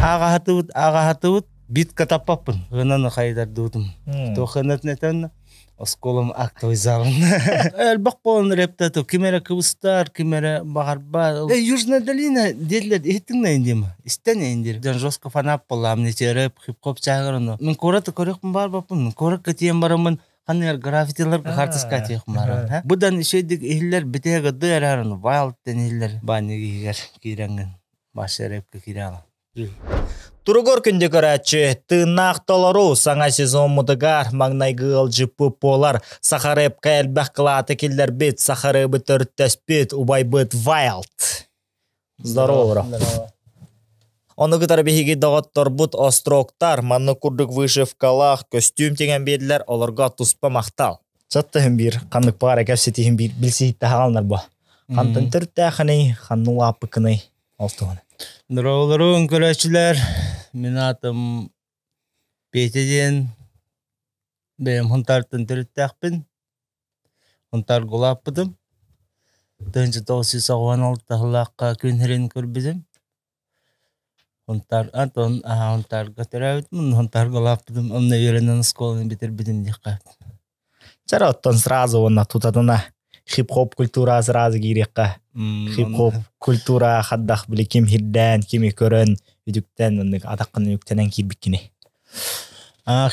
Ааҕаһатыбыт, ааҕаһатыбыт, бит катаппаппын. Ынан хайдардыбытым. Туохханатын этэн оскуолам актовый залын. Элбэх буолан рэптэту ким эрэ кыбыстар, ким эрэ баҕарбат. Южная долина диэллэр иһиттиҥ индим. Истэн индир. Дьон жестко фанат буоллаам не рэп, хип-хоп чааҕырыну. Мин куораты көрүөхпүн баарбаппын. Мин куоракка тиийэн бараммын ханныгар граффитиларга хаартыска тиэх баран. Будан ишейдик иһиллэр битиһэ гыды эрэрин вайлд ден иһиллэр баанньык иһигэр киирэҥҥин Маша рэпкэ киирэ Туругур күндү көрөөччү, тыыннаах толору саҥа сезоммутугар маҥнайгы ыалдьыппыт буолар саха рэпкэ элбэх кылааты киллэрбит, саха рэбы төрүттэспит убайбыт Wild. Здорово. Здорово. Ону кытары биһиги доҕотторбут остроктар маннык курдук вышивкалаах көстүүм тигэн биэрдилэр, олорго туспа махтал. Чаттыһын биир ханнык баара кэпсэтиһин биир билсиһитте хаалнар бу. Хантан төрүттээхиний, ханна улааппыккыный ол туһунан. Здороволорун көрөөччүлэр, мин аатым Петя диэн, бэйэм Хунтаартан төрүттээхпин. Хунтаарга улааппытым. 1996 сыллаахха күн сирин көрбүтүм. Хунтаар Антон аһаа Хунтаарга төрөөбүтүм, Хунтаарга улааппытым, онно үөрэнэн оскуоланы бүтэрбитим диэххэ. Чара оттон сразу уонна тутатына хип-хоп культура сразу киириэххэ. Хип-хоп культура хаддах били ким хирдээн, кими көрөн, үтүктэн, оннук атаххын үктэнэн киирбиккини.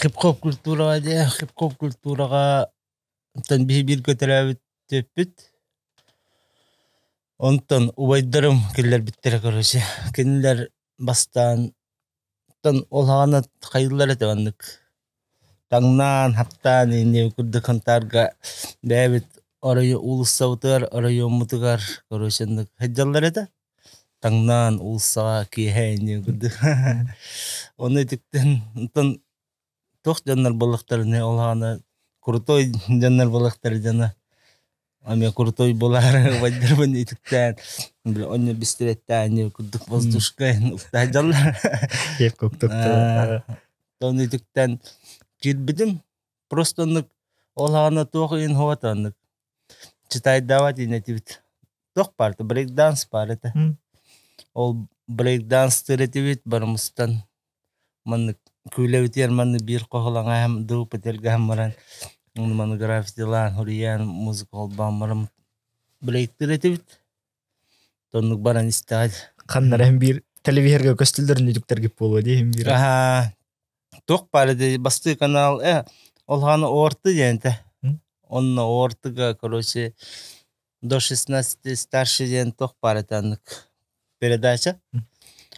Хип-хоп культураҕа дьэ, хип-хоп культураҕа оттон биһи бииргэ төрөөбүт түөппүт. Онтон убайдарым киллэрбиттэрэ короче. Кинилэр бастаан оттон ол хаҕана хайыыллар этэ маннык таҥнаан, хаптаан инньэ курдук хантаарга бэйэбит оройу уулуссабытыгар, оройуоммутугар короче оннук сылдьаллар этэ. Таҥнаан уулуссаҕа киэһэ инньэ курдук. Ону итиктэн онтон туох дьоннор буоллахтарына ол аана крутой дьоннор буоллахтара дьоно эмиэ крутой буолаары убайдарбын үтүктээн били онньо бистибэттээн курдук воздушка уктаһдьаллар Тону үтүктэн киирбитим просто оннук ол аана туох иһин хуата оннук читайдаабат инэтибит туох баар брейкданс баар этэ ол брейкданс этибит барымыстан Маннык күүлэбитигэр маннык биир хоһулаҥаһым дуу петелгэһим баран маны граффитилаан суруйан музыка холбоон баран блейктир этибит. Тоннук баран истэҕит. Ханнара иһин биир телевизорга көстүллэрин үтүктэргит буолуо дии иһин биир. Аһаа туох баар ити бастыы канал ол хааны ОРТ диэн этэ. Онно ОРТ-га короче до 16 старше диэн туох баар этэ аннык передача.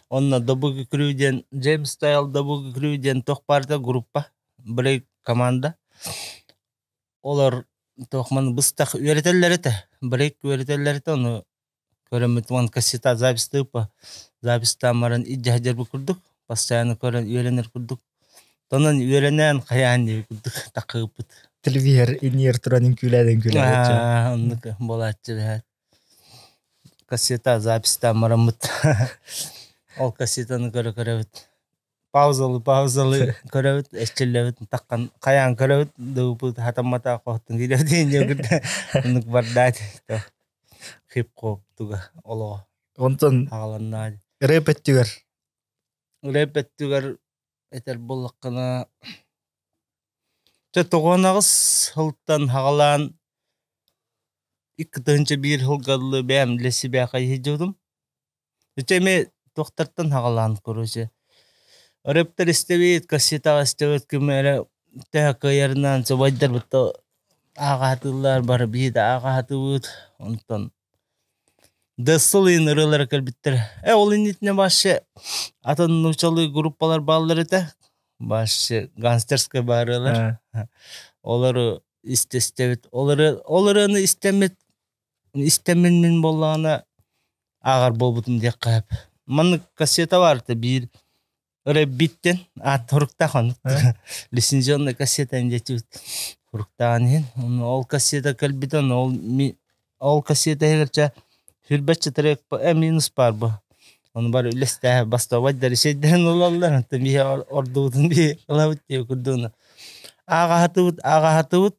Онно Добуги Крю диэн Джеймс Стайл Добуги Крю диэн туох баар этэ группа, брейк команда. Олор туох маны быстах үөрэтэллэр этэ. Брейк үөрэтэллэр этэ ону көрөммүт уон кассета запись тыыпа записьтаан баран илдьэ сылдьарбыт курдук постоянно көрөн үөрэнэр курдук Тонон үөрэнэн хайаан диэби курдук такыыппыт. Телевизор инниэр туран үҥкүүлээн үҥкүүлээччи. Оннук буолааччы бэһээт. Кассета записьтаан бараммыт. Ол кассетаны көрө-көрөбүт. Паузалы паузалы көрөбүт, эччиллэбит, таххан хайаан көрөбүт, дыбыппыт хатаммата хоһтун киирэ диэн оннук бардаат. Хип-хоп туга олоҕо. Онтон Аҕаланнаа. рэп өттүгэр Рэп өттүгэр Этэр буоллаххына, чэ тоҕуонаҕыс сылтан саҕалаан 2 1001 сылга дылы бэйэм для себя хайыһыйдьыбытым. Ити эмиэ туохтартан саҕалаан короче рэптэр истэбит, кассетаҕа истэбит ким эрэ төһө кыайарынан субайдарбыт да ааҕаһатыыллар, бары биһи да ааҕаһатыбыт. Онтон Дэссыл ыйын ырыалара кэлбиттэр. Э, ол иннитинэ вообще атын нуучалыы группалар бааллар этэ. Вообще гангстерскай баарыалар. Олору истэбит. Олору ол ырыаны истэммит истэммин мин буоллаҕына ааҕар буолбутум диэххэ сөп. Маннык кассета баар этэ биир рэббиттэн аат хуруктаах оннук лицензионный кассета диэччибит хуруктааҕын иһин ол кассета кэлбитэ ол ол кассета иһигэр чэ сүрбэччэ трек минус баар бу ону бары үлэстээһэ бастабат дэрисэйдэрин ылаллар онтон биһи ордубутун биһи ылабыт диye курдугуна ааҕаһатыбыт ааҕаһатыбыт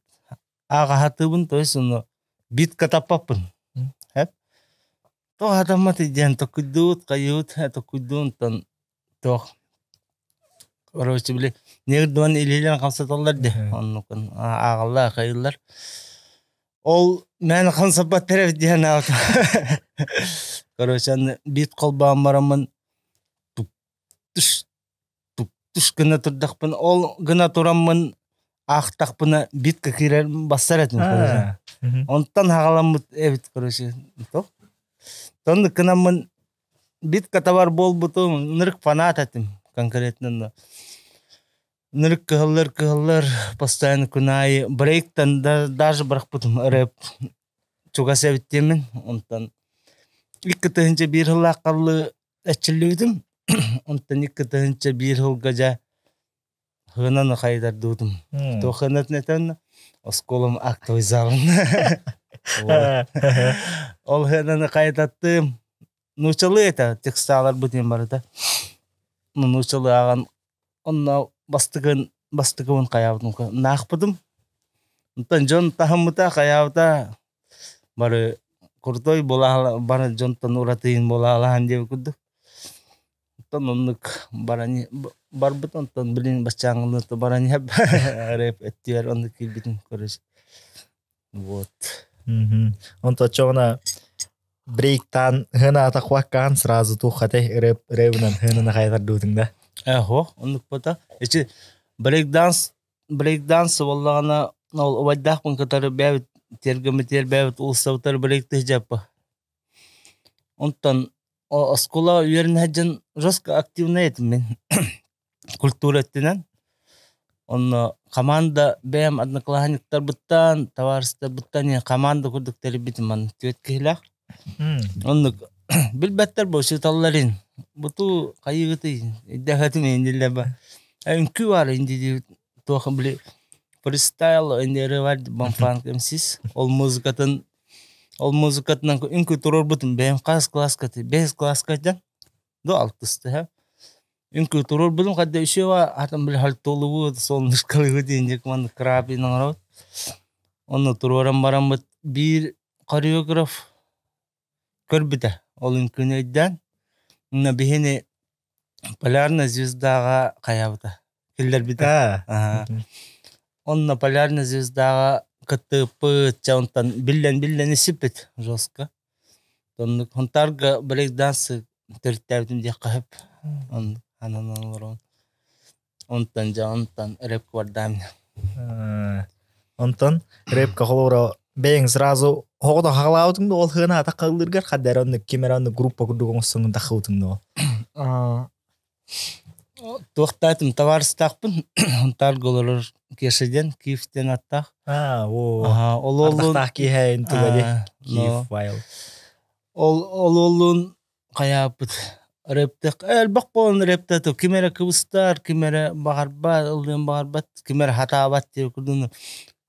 ааҕаһатыбын то есть ону битка таппаппын Тоҕо хатамматый диэн токуйдуут, хайыыбыт, токуйдуун тон Туох короче били негр илиилэрин хамсаталлар дии оннукун ааҕаллар хайыыллар. Ол мээнэ хамсаппаттар эбит диэн аата. Короче аны биит холбоон бараммын туптуш туптуш гына турдахпын ол гына тураммын аахтахпына битка киирэр бассар этим короче. Онтон хаҕаламмыт эбит короче. Тоннук гынаммын битка табар буолбутум ынырык фанат этим конкретно. Ынырык кыһыллар кыһыллар постоянно күн аайы брейктан да даже бырахпытым рэп чугас эбит диэммин онтон 2001 сыллааххаллыы эрчиллибитим онтон 2001 сылга дьэ хыынан хайдардыбытым туох хыанатын этэн оскуолам актовый залын ол хыананы хайдаттым нуучалыы этэ текстааларбыт иһин барыта нуучалыы ааҕан онно бастыкын бастыкыбын хайаабытым наахпытым онтон дьон таһыммыта хайаабыта бары крутой буолаала бары дьонтон уратыйын буолаалаһан диэбит курдук оттон оннук баран барбыт онтон билин баччааҥҥылыы баран иһэп рэп өттүгэр оннук киирбитим короче вот. Онто оччоҕуна брейктаан хынаата хуаккаан сразу туоххатай рэп рэбынан хынына хайатардыбытыҥ да? Эһо, оннук бота. Ичи брейкданс брейкданс буоллаҕына ол убайдаахпын кытары бэйэбит тиэргэммитигэр бэйэбит уулуссабытыгар брейктыы дьаппа. Онтон оскуола үөрэнэ сылдьан жестко активнай этим мин культура өттүнэн. Онно команда бэйэм одноклассниктарбыттан, табаарыстарбыттан команда курдук тэрийбитим манна түөрт киһилээх. Оннук билбэттэр бу учууталларын. Буту хайыгытый өйдөөхөтүм иннилэр ба. Үҥкүү баар инди туох били фристайл иннери бар бамфанк МСис. Ол музыкатын ол музыкатынан үҥкүү туруорбутум бэйэм хас класска бэс класска дьан до алтыста үҥкүү туруорбутум хадда үсүө атын били хальтолубут солнышкалыбыт диэн маннык крабин оҥоробут. Онно туруоран бараммыт биир хореограф көрбүтэ. Ол үҥкүүнү өйдөөн уонна биһини Полярная звездаҕа хайаабыта киллэрбитэ. Онно Полярная звездаҕа кыттыыппыт, чэ онтон биллэн-биллэн исиппит жестко. Оннук Хонтаарга брейк-дансы төрүттээбитим диэххэ сөп. Оннук ананан олорон. Онтон дьэ онтон рэп квардаамна. Онтон рэпка холобура бэйэҥ сразу оҕото хаҕалаабытыҥ да ол хыана атаххалыыргар хаддара оннук ким эрэ оннук группа курдук оҥостуҥ таххыбытыҥ дуо? Туохтаатым табаарыстаахпын Хонтаарга олорор Кеша диэн Киев диэн аттаах. Аа, оо. Ол оллун Ардахтаах киэһэ туга Киев файл. Ол ол оллун хайааппыт рэптэх элбэх буолан рэптэту ким эрэ кыбыстар, ким эрэ баҕарбат, ыллыан баҕарбат, ким эрэ хатаабат диye курдук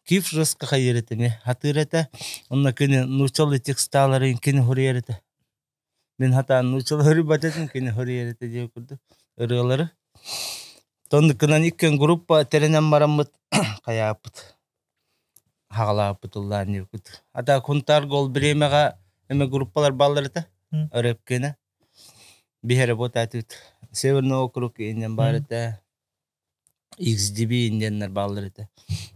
Киев жестко хайыр этэ эмиэ хатыыр этэ. Онно кини нууччалыы текстааларын кини хоруйар этэ. Мин хатаан нууччалыы хоруйбат этим, кини хоруйар этэ диye курдук ырыалары. Тоннуккунан иккиэн группа тэринэн бараммыт хайааппыт хаҕалааппыт ыллаан диэбиккит. Ата Хунтаарга ол бириэмэҕэ эмэ группалар бааллар этэ. Рэпкиэнэ. Биһэрэ буотаатыбыт. Северный округ иннен баар этэ. XDB инненнэр бааллар этэ.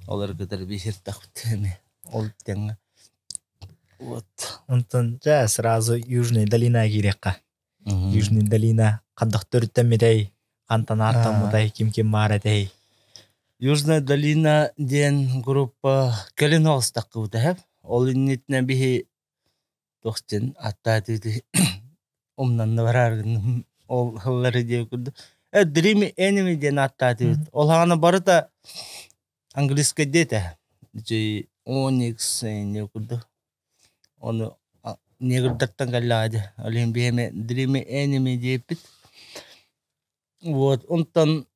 Олор кытары биһиртахпыт эми. Ол тэҥҥэ. Вот. Онтон дьэ сразу Южная долина киириэххэ. Южная долина хандах төрүттэммитэй, хантан ааттаммытай, ким-ким баар этэй? Южная долина диэн группа кэлин оҕустаххыбыта һэп. Ол иннитинэ биһи туох диэн аттаатыыты умнанна бараар гынным ол ыллары диэ курдук. Э Dream Enemy диэн аттаатыбыт. Ол хаҕана барыта английскай диэтэ. Ити Onyx не курдук. Ону негрдартан кэллэҕэ дии. Ол иһин биһиэми Dream Enemy диэппит. Вот онтон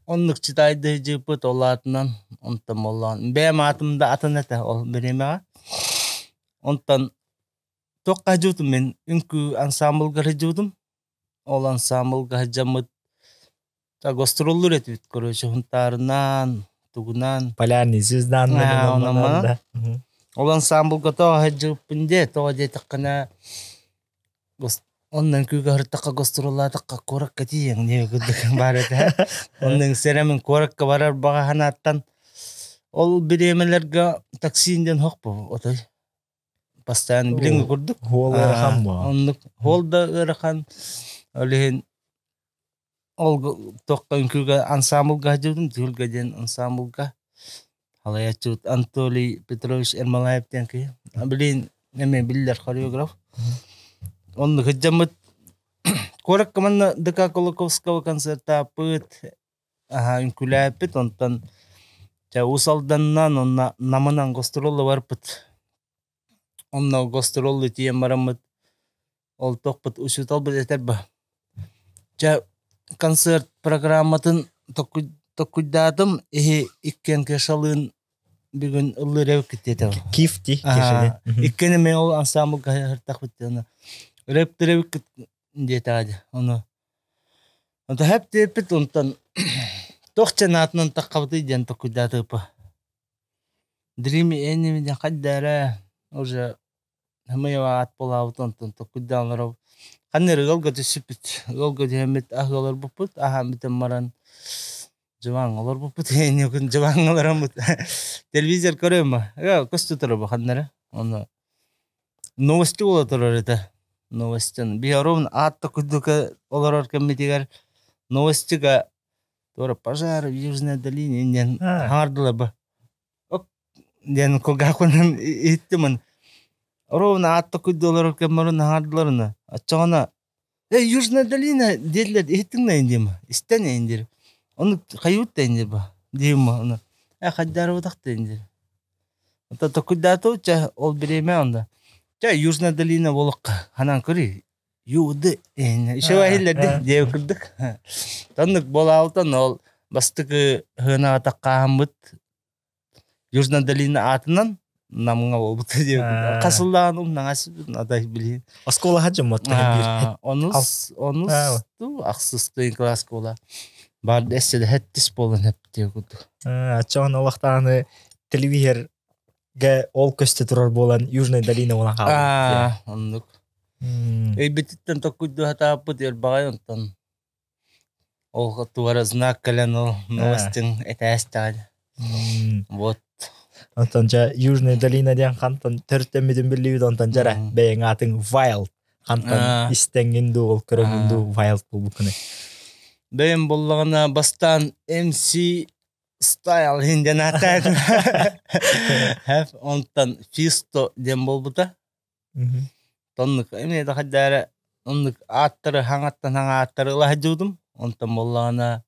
оннук читайдыы дьыыппыт ол аатынан онтон буоллаҕын бэйэм аатым да атын этэ ол бириэмэҕэ. Онтон туохха сылдьыбытым мин үҥкүү ансаамбылга сылдьыбытым. Ол ансаамбылга сылдьаммыт гастроллуур этибит короче Хунтаарынан, тугунан. Полярный звездан онон Ол ансаамбылга тоҕо сылдьыбыппын диэ, тоҕо диэтэххинэ Оннан күүгэ һыртахха гастроллаатахха куоракка тиийэҥ диye курдук баар этэ. Оннун сэрэмин куоракка барар баҕа санааттан ол бириэмэлэргэ таксиин диэн хохпу отой. Постоянно билиҥҥи курдук. Хуол ыарахан буо. Оннук хуол да ыарахан. Ол иһин ол туохха үҥкүүгэ ансаамбылга сылдьыбытым Түһүлгэ диэн ансаамбылга Халайааччыбыт Анатолий Петрович Ермолаев диэн киһи. Билигин эмиэ биллэр хореограф. Оннук сылдьаммыт куоракка манна ДК Кулаковского концертааппыт, аһа үҥкүүлээппит, онтон чэ Уус Алданынан уонна Намынан гастролла барбыт. Онно гастроллуу тиийэн бараммыт ол тохпут учууталбыт этэр ба чэ концерт программатын токкуйдаатым иһи иккиэн Кешалыын бүгүн ыллыыр эбиккит диэтэ. Киф ти Кешали. Иккиэн эмиэ ол ансамблга сыртахпыт диэн рэптер эбиккит диэтэҕэ дии. Ону онто хэп диэппит онтон туох чанаатынан таххабытый диэн токкуйдаатыпа. Dreamy Enemy диэн хайда эрэ уже Хамыйа аат буолаабыт онтон токкуйдаан олороб ханна эрэ ыалга түсүппүт ыалга түһэммит аһыы олорбуппут аһаан бүтэн баран дьыбаҥҥа олорбуппут күн дьыбаҥҥа олороммут телевизор көрөм көстө турар ханна эрэ ону новости буола турар этэ новостин биһи ровно аат да курдук олорор кэммитигэр новостига туора пожар в Южной долине диэн хаҥардылар ба диэн кулгаахпынан иһиттим ровно аатта куйдуолар кэммэрин хаҥардыларына оччоҕуна э Южная долина диэтилэр иһиттиҥ да диим истэн индир ону хайыут да индир ба диим ону э хайдаарыбатах да индир Ото токуйдаату чэ ол бириэмэ онно чэ Южная долина буолуохха ханаан көрүй Юды еще иһиллэрди диэ курдук Таннык буолаалтан ол бастакы хынаата хааммыт Южная долина аатынан Намҥа буолбут диэ хасыллаан умнаҥас атай билиин Оскуола хадьыммат биир. Онус онус ту ахсыс тыын класс буола бар эссе хэттис буолан хэптиэ курдук. Аччоон олохтааны телевизор гэ ол көстө турар буолан Южная долина буолан хаалбыт. Аа, оннук. Өйбүтүттэн токкуйдуу сатааппыт ырбаҕай онтон ол туора знак кэлэн ол новостин этээстэҕин. Вот. Онтон дьэ Южная долина диэн хантан төрүттэммитин биллибит онтон дьэрэ бэйэҥ аатыҥ Wild хантан истэҥҥин дуу ол көрөҥҥүн дуу Wild буолбуккунуй. Бэйэм буоллаҕына бастаан MC Style иһин диэн ааттаатым. Онтон Фисто диэн буолбута. Оннук эмиэ да хайдара оннук ааттары хаҥаттан хаҥа ааттары ыла сылдьыбытым. Онтон буоллаҕына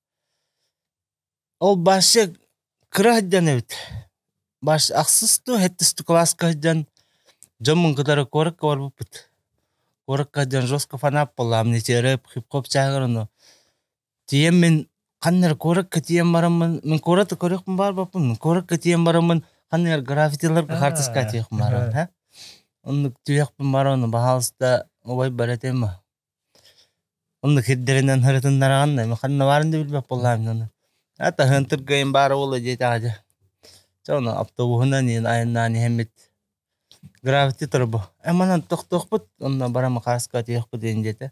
ол Баша кыра сылдьан эбит. Баш ахсыс дуу, сэттис дуу кылааска сылдьан дьоммун кытары куоракка барбыппыт. Куоракка сылдьан жестко фанат буоллаҕым рэп, хип-хоп чааһыгар ону Тиийэн мин ханна эрэ куоракка тиийэн бараммын, мин куораты көрүөхпүн баарбаппын, мин куоракка тиийэн бараммын ханна эрэ граффитиларга хаартыска тиийиэхпин баарабын, һэ. Оннук түһүөхпүн баарабын, баһаалыста убайбар этим Оннук сирдэринэн сырытыннараҕын да, ханна баарын да билбэт буоллаҕым ону. А таһыан тургайым баара буолуо диэтэҕэ дьэ. Чэ ону автобуһунан иһин айаннаан иһэммит Граффити турбу. Манан тохтуохпут, онно баран хааска түһүөхпүт диэн диэтэ.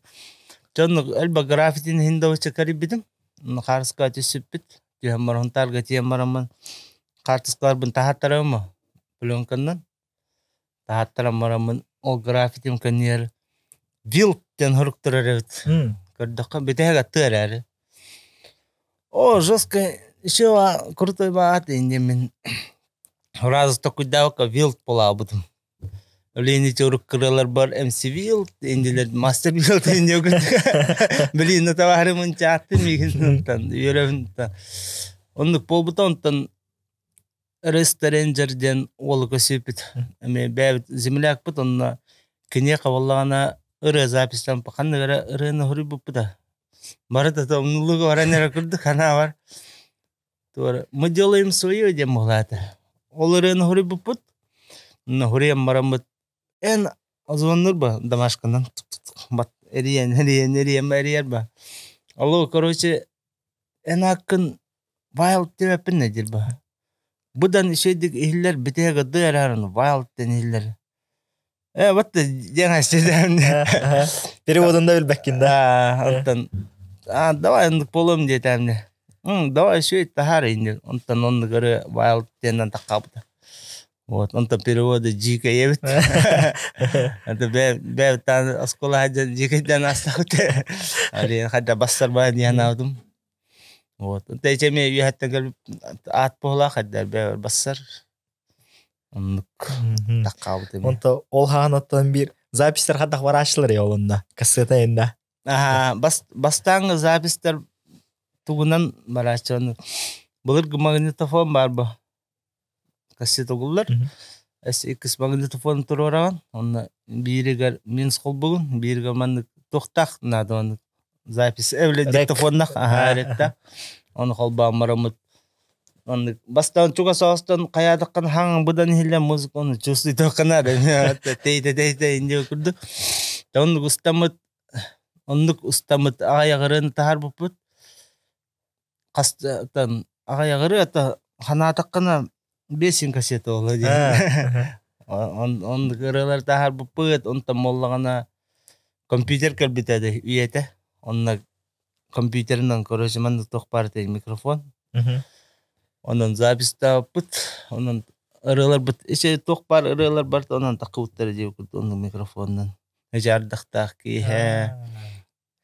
Дьэ оннук элбэх граффитини иһин да кэрийбитим. Онно хааска түспүппүт. Түһэн баран Сунтаарга тиийэн бараммын хаартыскаларбын таһааттарабын пленканнан. Таһааттаран бараммын ол граффитим кэннигэр Вилк диэн сурук турар эбит. Көрдөххө бүтэһик аттыы эрээри. О, жестко еще крутой баат инде Разы токуйдаабакка Вилд буолаабытым. Билигин ити урукку ырыаларбар MC Вилд индилэр Мастер Вилд инде Билигин табаарымын чааттым миигин онтон үөрэбин Оннук буолбута онтон Ресторенджер диэн уолу көсүүпүт. Эми бэйэбит землякпыт онно киниэхэ буоллаҕына ырыа записьтан ханнык эрэ ырыаны суруйбуппута. Барыта умнуллуга баран эрэ курдук санаабар. Туора мы делаем свое диэн буолаата. Ол ырыаны суруйбуппут. Онно суруйан бараммыт эн звоннур ба домашканан бат эрийэн эрийэн эрийэн эрийэр ба. Алло, короче, эн ааккын Wild диэбэппин да диир ба. Быдан үчүгэйдик иһиллэр бүтэһик ырдыы эрээрин Wild диэн иһиллэр. Э, вот диэн айсыдан. Переводында билбэккин да. Онтон а, давай оннук буолуом диэтэмне. Давай үчүгэй таһаар инде. Онтон оннук ырыа Wild диэннэн таххабыта. Вот, онтон переводы дьиикэй эбит. Это бэбтан оскуола хаджан дьиикэйдэн астабыт. Алин хадда бассар баа диэн аабытым. Вот. Онто эчеме үөһэттэн кэлбит аат буолаах хаддар бэбэр бассар. Оннук таххаабыт эми. Онто ол хаанаттан биир записьтар хадах барааччылар я олонна. Кассета инна. Аха, бас бастааҥҥы записьтар тугунан барааччы ону былыргы магнитофон баар бу. Кассета угуллар. SX магнитофон туруораҕын. Онно бииригэр мин холбугун, бииригэр маннык туохтаах наада оннук запись эбилэ диктофоннах аха эретта. Ону холбоон бараммыт Оннук бастаан чугас оостон хайаатаххына хаҥ быдан иһиллэн музыка ону чувствуйтаххына тейте тейте инде курдук. Оннук устаммыт оннук устаммыт аҕайаҕырын таһаарбыппыт. Хастан аҕайаҕыры ата ханаатаххына бесин кассета буолла диэн. Оннук ырыалар таһаарбыппыт, онтон буоллаҕына компьютер кэлбитэ да үйэтэ. Онно компьютерынан короче манна туох баар этэй микрофон. Онон записьтаабыппыт, онон ырыаларбыт ичэ туох баар ырыалар барыта онон таххыбыттара диэбит курдук оннук микрофонунан. Эдьэ ардахтаах киэһэ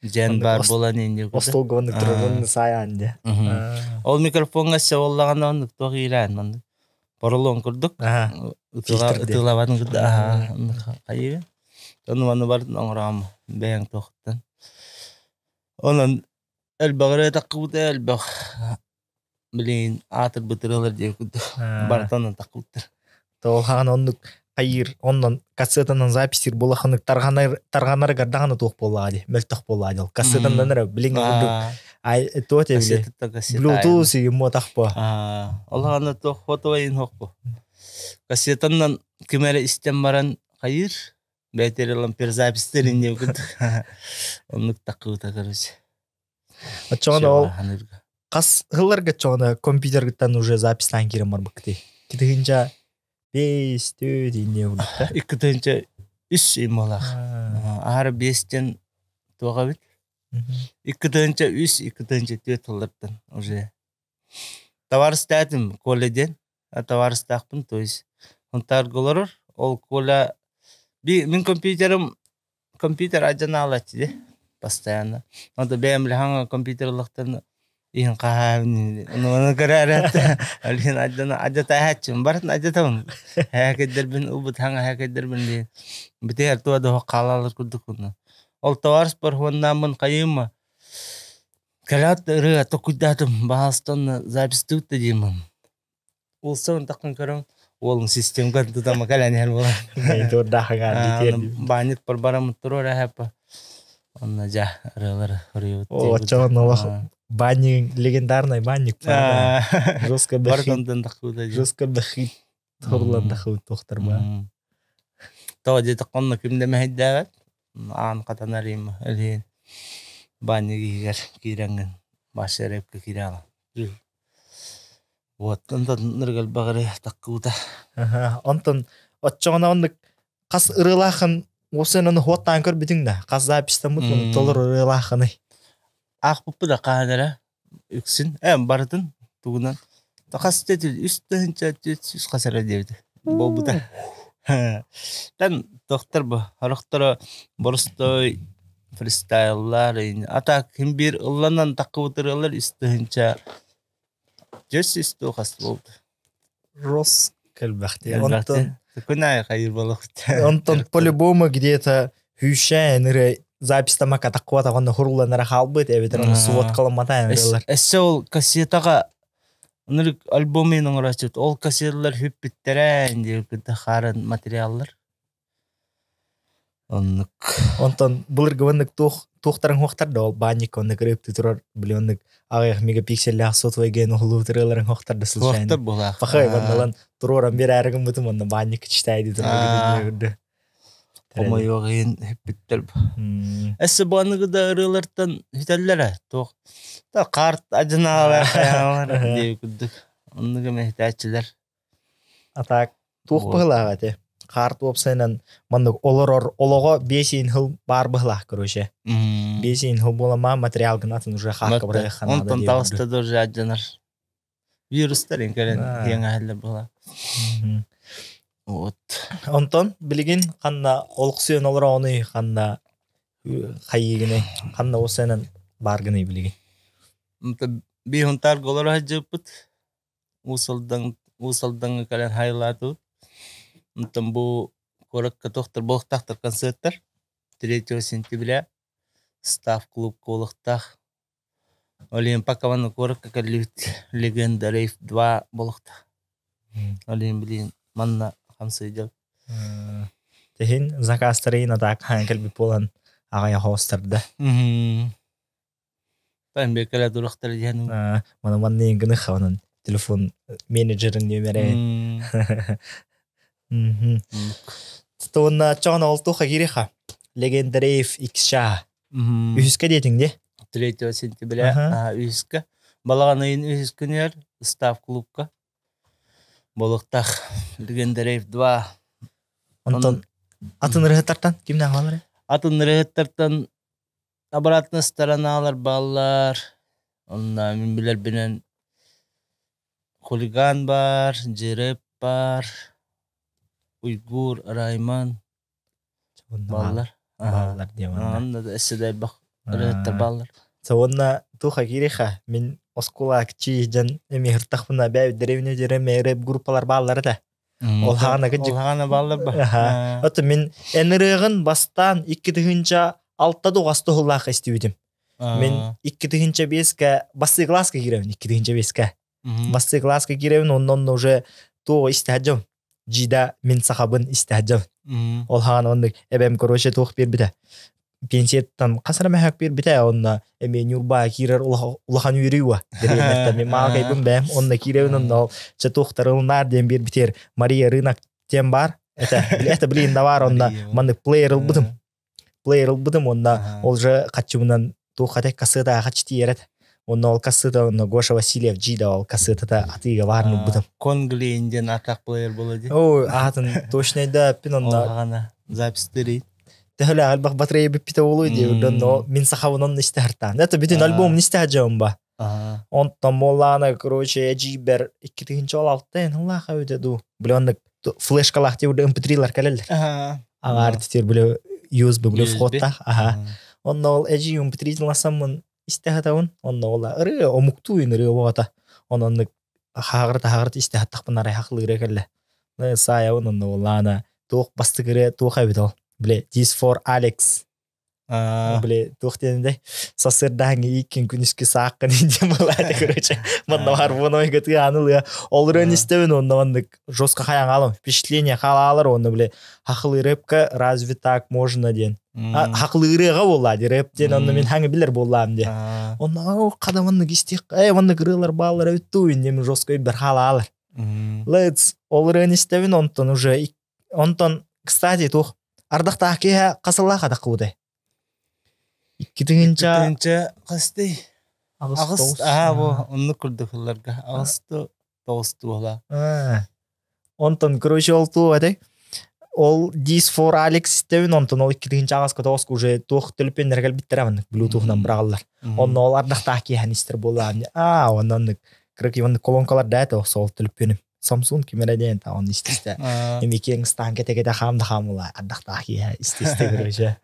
дьэн баар буолан инньэ курдук. Остуолга оннук турар саайаан дьэ. Ол микрофоҥҥа өссө буоллаҕына оннук туох иилээн оннук поролон курдук ытыалабатын курдук аһаа оннук хайыы. Ону маны барытын оҥороом бэйэҥ туохтан. Онон элбэх эрэ таххыбыта элбэх билигин аатырбыт ырыалар диэн курдук барытын онон таххыбыттар. Ол хаан оннук хайыыр оннон кассетанан записьтир буолаханык тарҕанар тарҕанарыгар даҕаны туох буоллаҕа дии мөлтөх буоллаҕа дии кассетанан эрэ билиҥҥи курдук ай туох этэ Bluetooth игин муотах по Ол хаана туох фото иһин хохпу. Кассетанан ким эрэ истэн баран хайыыр Бэйэтэр ылан перезаписьтер инньэ курдук. Оннук таккыбыта короче. Оччоҕуна ол хас ылларга оччоҕуна компьютергыттан уже записьтаан киирэн барбыккытый? Икки бес төрт инньэ курдук да? 2 3 ималаах. Аһара биэстэн туох эбит? 2 3, 2 4 ыллартан уже. Товарыстаатым Коля диэн. Товарыстаахпын, то есть Сунтаарга олорор. Ол Коля мин компьютерым компьютер адьанаалааччы дии постоянно. Онто бэйэм билэһэҥ компьютер ыллахтарына иһин хаһаабын ону көрөөрөт алин адьана адьатааһааччым барытын адьатабын һээкэйдэрбин ылбыт хаҥа һээкэйдэрбин диэн битиһэр туа да хаалалар курдук ол товарищ пархуоннааммын хайыыма кэлээт ырыа токуйдаатым баһаастан записьтыбыт да диэммин Улсан таххан көрөн уолун системка тутама кэлэн иһэр буолан. Баанньыт барбарам туруор эһэппа. Онно дьа ырыалар ырыйбыт. Оччоҕон олох банник легендарный банник жестко Бардондан таххыбыта жестко бэхит хорлан таххыбыт тохтор ба. Тоҕо диэтэх онно ким да мэһэйдээбэт. Аан хатанар им элиин банник иһигэр киирэҥҥин баша рэпкэ киирэ Вот, онтон ныргальбаҕары таккыбыта. Онтон оччоҕуна оннук хас ырыалаахын уопсайынан ону хуоттаан көрбүтүҥ да хас записьтаммыт mm. толору ырыалаахыный аахпыппыт да хаһан эрэ үксүн барытын тугунан хас үс тыһыынча үс хас эрэ диэбитэ буолбута тан тохтор бу орохторо боростой фристайллар а так ким биир ылланан таккыбыт ырыалар үс тыһыынча Дьэс ис туох ас буолбут. Рос кэлбэхти. Онтон Күн аайы хайыр буолуохт. Онтон по-любому где-то хүүшээн ыры записьтама катаккуата онно хурулланара хаалбыт эбэтэр ону сводкаламматаан ырыалар. Өссө ол кассетаҕа ынырык альбомун оҥорооччут ол кассеталар хүппүттэрэ диэбиккитэ хаарын материаллар. Оннук. Онтон былыргы оннук туох туохтарын хуохтар да ол баанньыкка оннук ырыыптыы турар били оннук аҕыйах мегапикселлээх сотовай ген уһулуу ырыаларын хуохтар да случайно. Хуохтар буолаах. Пахай манналан туруоран биэрээри гыммытым онно баанньыкка читаайдыы турар Хомойуох иһин хүппүттэр. Эссе бу да ырыалартан хүтэллэрэ туох та карт адьынаалар хайаалар диэби курдук. Оннук эмэ хүтээччилэр. А так туох быһылаах этэ? Хаар уопсайынан маннык олорор олоҕо 5 сыл баар быһылаах, короче. 5 сыл буолама материал гынатын уже хаакка бырайыахха наада Онтон диye таҕыста да уже алдьанар. Вирустар кэлэн киэҥэһэллэр буола. Вот. Онтон билигин ханна олохсуйан олороҕунуй, ханна хайыыгыный, ханна уопсайынан бааргыный билигин? Биир Һунтаарга олоро сылдьыбыппыт. Уус Алдан Уус Алдаҥҥа кэлэн хайылаатыбыт. Онтон бу куоракка туохтар буолуохтаахтар концерттар. 3 сентября Став клубка буолуохтаах. Ол иһин пока манна куоракка кэллибит. Легенда Рейв 2 буолуохтаах. Ол иһин билигин манна хамсыйдым. Тэһин заказтары атаак хаан кэлбит буолан аҕай хоостарда. Тайм бекеле дурахтар диэн. Мана манныйын гыны хаванан телефон менеджерин нөмере. Туонна чоҕон олту хагириха. Легендареев X-ша. Үһүскэ диэтиҥ дии? 3 сентября үһүскэ. Балаҕан ыйын үһүс күнүгэр Став клубка Болуктаах Легендареев 2. Онтон атын ырыһыттартан кимнээх бааллар? Атын ырыһыттартан обратно стороналар бааллар. Онно мин билэрбинэн Хулиган баар, Дьирэп баар, Уйгур, Райман бааллар. Бааллар диye онно. Онно да өссө да элбэх ырыһыттар бааллар. Уонна туха киириха мин оскуола кичи дьон эми хыртахпына бээ дэриэбинэ дьэрэ рэп группалар бааллар этэ. Ол хаана Ол хаана бааллар ба. Ото мин эн ырыаҕын бастаан 2006 дуҕас туһулаах истибитим. Мин 2005-ке бастыы класска киирэбин 2005-ке. Бастыы класска киирэбин оннон уже туох истэһэдьым. Жида мин сахабын истэһэдьым. Ол хаана оннук эбэм короче туох биэрбитэ. Пенсияттан хас эрэ мөһөөк биэрбитэ онно эмиэ Ньурбаа киирэр улахан үөрүү уа. Дэриэбинэттэн мин маалыкайбын бэйэм онно киирэбин онно ол чэ туохтарылынаар диэн биэрбитигэр Мария рынок диэн баар. Это, это блин да баар онно маннык плеер ылбытым. Плеер ылбытым онно ол же хаччыбынан туох хата кассета хаччы тиийэрет. Онно ол кассета онно Гоша Васильев G да ол кассетата атыыга баарын ылбытым. Конглин диэн атах плеер буола дии. О, аатын точно да пин онно. Запись тырый. Төһөлөөх элбэх батарея бүппүтэ буолуой диэбит но мин сахабын онно истэ хартаан. Это бүтүн альбомун истэ сылдьабын ба. Онтон буоллаҕына, короче, эдьиийбэр 2016 эн ыллаах эбитэ дуу. Били оннук флешкалаах диэбит mp3-лар кэлэллэр. Аҥаар титир били USB били входтаах. Аха. Онно ол эдьиий mp3 ыласаммын истэ сатабын. Онно ол ырыа омуктуу ырыа буолата. Онон хааҕырыт-хааҕырыт истэ саттахпын арай хахлыыра кэллэ. Саайабын онно буоллаҕына туох бастык ырыа туох эбит ол? Бile This for Alex. Бile туох диэнтэй сарсыардааҥҥы иккин күнүскү сааккын диэн буолааты короче. Манна баар буоной тыааны ылыа. Ол ырыаны истэбин онно маннык жестко хайаҥ аалам впечатление хаалаалар онно бile хахылыы рэпка разве так можно диэн. Хахылыырыаҕа буоллаа ди рэп диэн онно мин хаҥы билэр буоллаам ди. Онно хада маннык истиэх э маннык ырыалар бааллар эбит дуу иннем жестко өйбөр хаалаалар. Let's ол ырыаны истэбин онтон уже онтон кстати туох ардахтаах киһи хасыллаах атаххыбытай 2000 Тыһыынча хастый? Аҕыс аа бу оннук курдук ылларга аҕыс тоҕус туола. Онтон короче ол туох этэй ол This for Alex истэбин онтон ол 2000 аҕыска тоҕуска уже туох төлөпүөннэр кэлбиттэрэ маннык блютуһунан быраҕаллар. Онно ол ардахтаах киэһэн истэр буоллаҕым аа онно оннук кыракый оннук колонкалар да этэ ол төлөпүөнүм Samsung ким эрэ диэн та он истистэ эми киэҥ ыстаан кэтэ-кэтэ хаам да хаамыла ардахтаах киэһэ истистэ короче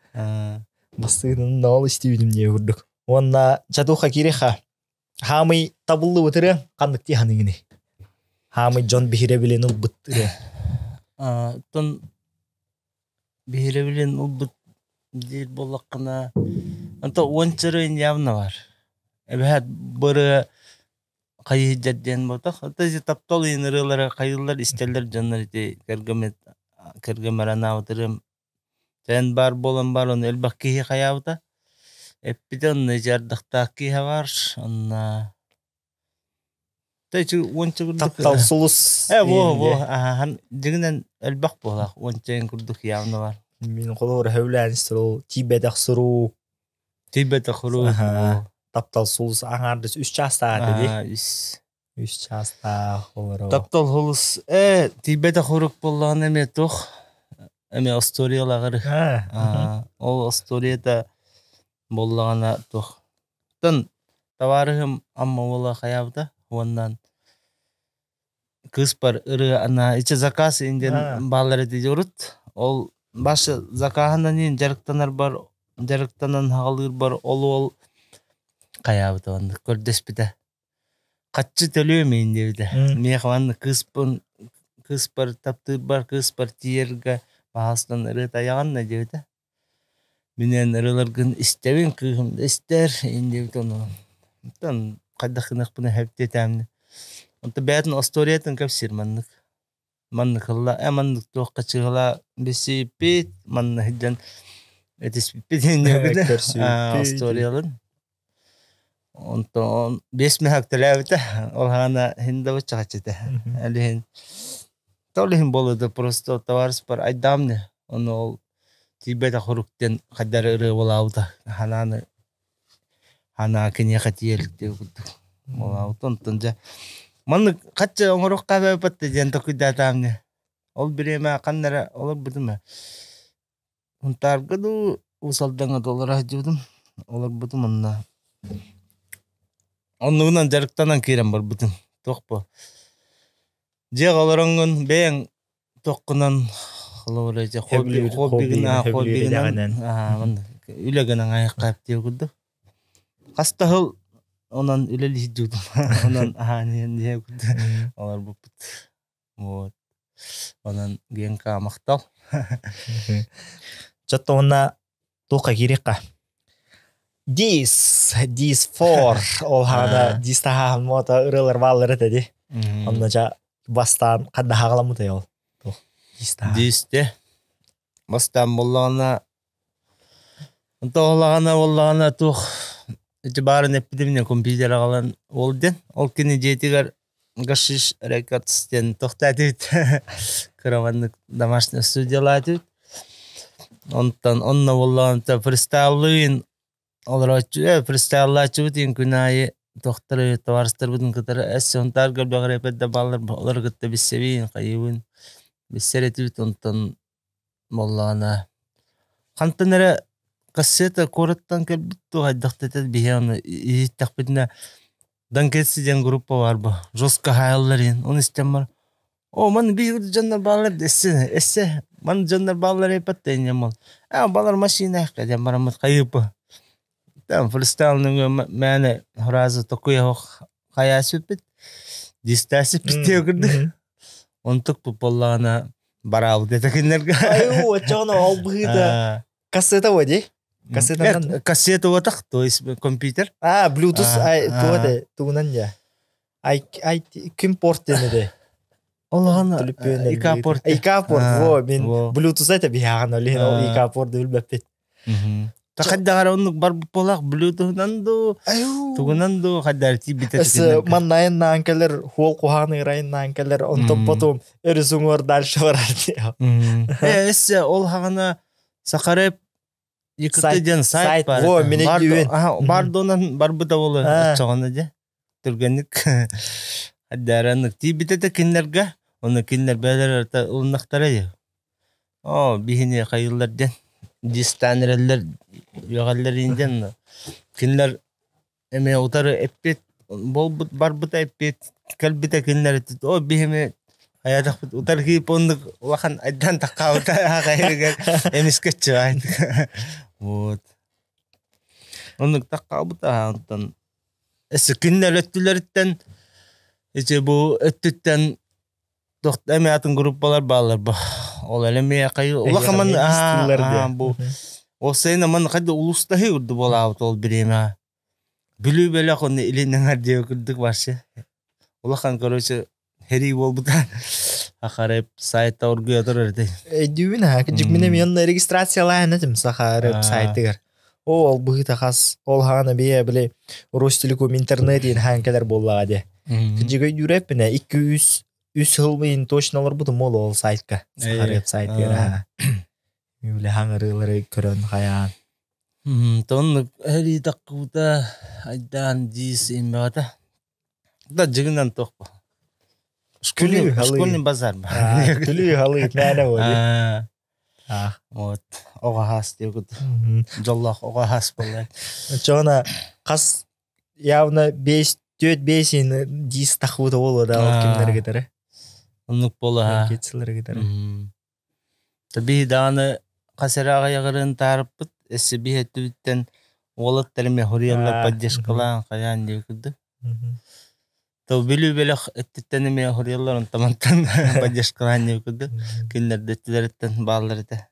бастыгынан ол истибитим дии курдук уонна чатуха кириха хаамый табыллыбыт ырыа ханнык дии ханыгыный хаамый дьон биһирэбилин ылбыт ырыа Оттон биһирэбилин ылбыт диир буоллаххына, онто уонча ырыа явно бар. Эбэһээт бу ырыа хайыһыйдар диэн буолтах. Ото ити таптал иһин ырыалара хайыыллар истэллэр дьоннор ити кэргэммит кэргэммэр анаабыт ырыам Эн баар буолан баар ону элбэх киһи хайаабыта. Эппитэ онно ити ардахтаах киһи баар онно уонча курдук таптал сулус э во во ахан дьиҥинэн элбэх буолаах уонча курдук явно бар мин холобур сөбүлээн истэр ол тиийбэтэх сурук тиийбэтэх сурук таптал сулус аҥаардас үс чаастаах этэ дии үс үс чаастаах олоро таптал сулус э тиийбэтэх сурук буоллаҕына эмиэ туох. Эми остуоруйалаҕыр. Ол остуоруйата буоллаҕына туох. Тон табаарыһым Амма уола хайаабыта уоннан кыыспар ырыа ана иче заказ инден баалар эти урут. Ол башы закаһынан иин дьарыктанар бар дьарыктанан хаҕалыыр бар ол уол хайаабыта оннук көрдөспүтэ. Хаччы төлүөм иин диэбитэ. Миэхэ манна кыыспын кыыспар таптыырбар кыыспар тиийэргэ баһаастан ырыа тайаҕын да диэбитэ. Мин эн ырыаларгын истэбин, кыыһым да истэр иин диэбитэ ону. Онтон хайдах гыныахпына сөп диэтээмнэ. Онтон бэйэтин остуоруйатын кэпсиир маннык. Маннык ылла, э маннык туохха чыһыла билсиппит, манна сылдьан этиспиппит иин диэбитэ. Көрсүбүппүт. Остуоруйаларын. Онтон биэс мөһөк төлөөбүтэ. Ол хаана иһин да баччахаччыта. Әлиһин ол иһин буолуо просто товарищпар айдаамны. Ону ол тиийбэтэх хорук диэн хайдары ырыа буолаабыта. Ханааны ханаа киниэхэ тиийэлик диэ курдук буолаабыта. Онтон дьэ маннык хачча оҥоруохха эбэппэт диэн токуйдаатаамны. Ол бириэмэ ханна эрэ олорбутум ээ. Хунтаарга дуу, Уус Алдаҥҥа да олоро сылдьыбытым. Олорбутум онно. Оннугунан дьарыктанан киирэн барбытым. Туох бу дьиэҕэ олороҥҥун бэйэҥ туоххунан холобура дьэ хобби Сөбүлүүр хоббигынан хоббигынан сөбүлүүр хоббигынан идэҕинэн. үлэ гынан айахха диye курдук. Хас да сыл онон үлэлии сылдьыбытым. Онон аһаан иһэн диye курдук олорбуппут. Вот. Онон Генка махтал. Чотто уонна туохха киириэххэ? Дис, дис for ол хаана дис таһааһын муота ырыалар бааллар этэ ди. Онно жа бастаан ханна хаҕаламмытай ол? Туох дис таһаа. Дисте. Бастаан буоллаҕына онтоҕолаҕына буоллаҕына туох ити баарын эппитим компьютер аҕалан ол диэн ол кини дьиэтигэр Гашиш Records диэн тохтоотубут кыра домашний студиялаатыбыт. Онтон онно буоллаҕына фристайллыын олорооччу фристайллааччыбыт иин күн аайы тохтору табаарыстарбытын кытары эссе Сунтаарга бэҕэрэпэт да бааллар олору кытта билсэбин хайыыбын билсэр этибит онтон буоллаҕына хантан эрэ кассета куораттан кэлбит дуу хайдах да этэ биһи ону иһиттэхпитинэ Данкетси диэн группа баар бу жестко хаайаллар иһин оны истэн бар о маны биир дьоннор бааллар эссе эссе маны дьоннор бааллар эппэт да инньэ мол а балар машина диэн бараммыт хайыыппы там фристайл нөҥүө мээнэ фраза токуйа хайаа сүппүт дистаа сүппүт диэ курдук онтук буоллаҕына бараабыт этэ кинилэргэ Айуу, оччоҕуна ол быһыыта кассета буо дии? Кассетанан кассета уотах, то есть компьютер. А, Bluetooth ай туга де тугунан дьэ. Ай ай ким порт диэн эде. Олоҕун ИК порт. ИК порт во мин Bluetooth это биһаҕан олин ол ИК порт билбэппит. Тахайдаҕар оннук барбыт буолаах Bluetooth-унан дуу, тугунан дуу хайдар тиийбитэ. Эс маннайын наан кэлэр, хуол куһаҕан ырайын наан кэлэр, онтон потом өрүс уҥуор дальше барар диэ. Эс ол хаҕана Сахареп ИКТ диэн сайт бар. Во, мин өйдүүбүн. Бардонан барбыта болу оччоҕуна дьэ. Түргэнник аддараннык тиийбитэ да кинилэргэ, ону кинилэр бэйэлэрэ ылыннахтара дии. Оо, биһини хайыыллар диэн дистаан эрэллэр, үөҕэллэр диэн кинилэр эмиэ утары эппит буолбут барбыта эппит кэлбитэ кинилэр о биһими хайаатахпыт утары киип оннук улахан айдаан таххаабыта хайыгар эмискэччи вот оннук таххаабыта онтон эссе кинилэр өттүлэриттэн ити бу өттүттэн тохт эми атын группалар бааллар бу ол элемия кайы улахан бу ол сайын аман хайда улустаһы урду буолаабыт ол бириэмэ Бүлүү бөлөх уонна Илин эҥэр диэки курдук вообще. Улахан, короче, хэрии буолбута. Саха сайта оргуйа турар этэ. Өйдүүбүн аа, кырдьык мин эмиэ онно регистрациялаан этим Саха сайтыгар. О, ол быһыыта хас, ол хаана бие били Ростелеком интернет диэн хаан кэлэр буоллаҕа дии. Кырдьык өйдүүрэппинэ 2-3 үс сыл мин точно олорбутум ол ол сайтка. Саха реп сайтыгар аа. Үлэ хаҥырыылары көрөн хайаан. Тоннук эрии таххыбыта айдаан дии иммэҕэтэ. Да дьигинэн туох Күлүү халыы. Школьный базар. Күлүү халыы мээнэ буолуо. Вот оҕо хаас диэбит. Дьоллоох оҕо хаас буолла. Чоҕуна хас явно бес түөрт бес дис тахбыта буолуо да ол кимнэргэ гытары. Оннук буолла. Кетсилерге гытары. Таби даҕаны хас эрэ аҕыйаҕырын таарыппыт, өссө биһи өттүбүттэн уолаттар эмиэ хоруйаллар поддержкалаан хайаан диэбит курдук. То Бүлүү бөлөх өттүттэн эмиэ хоруйаллар онтон поддержкалаан диэбит курдук. Кинилэр да өттүлэриттэн бааллар этэ.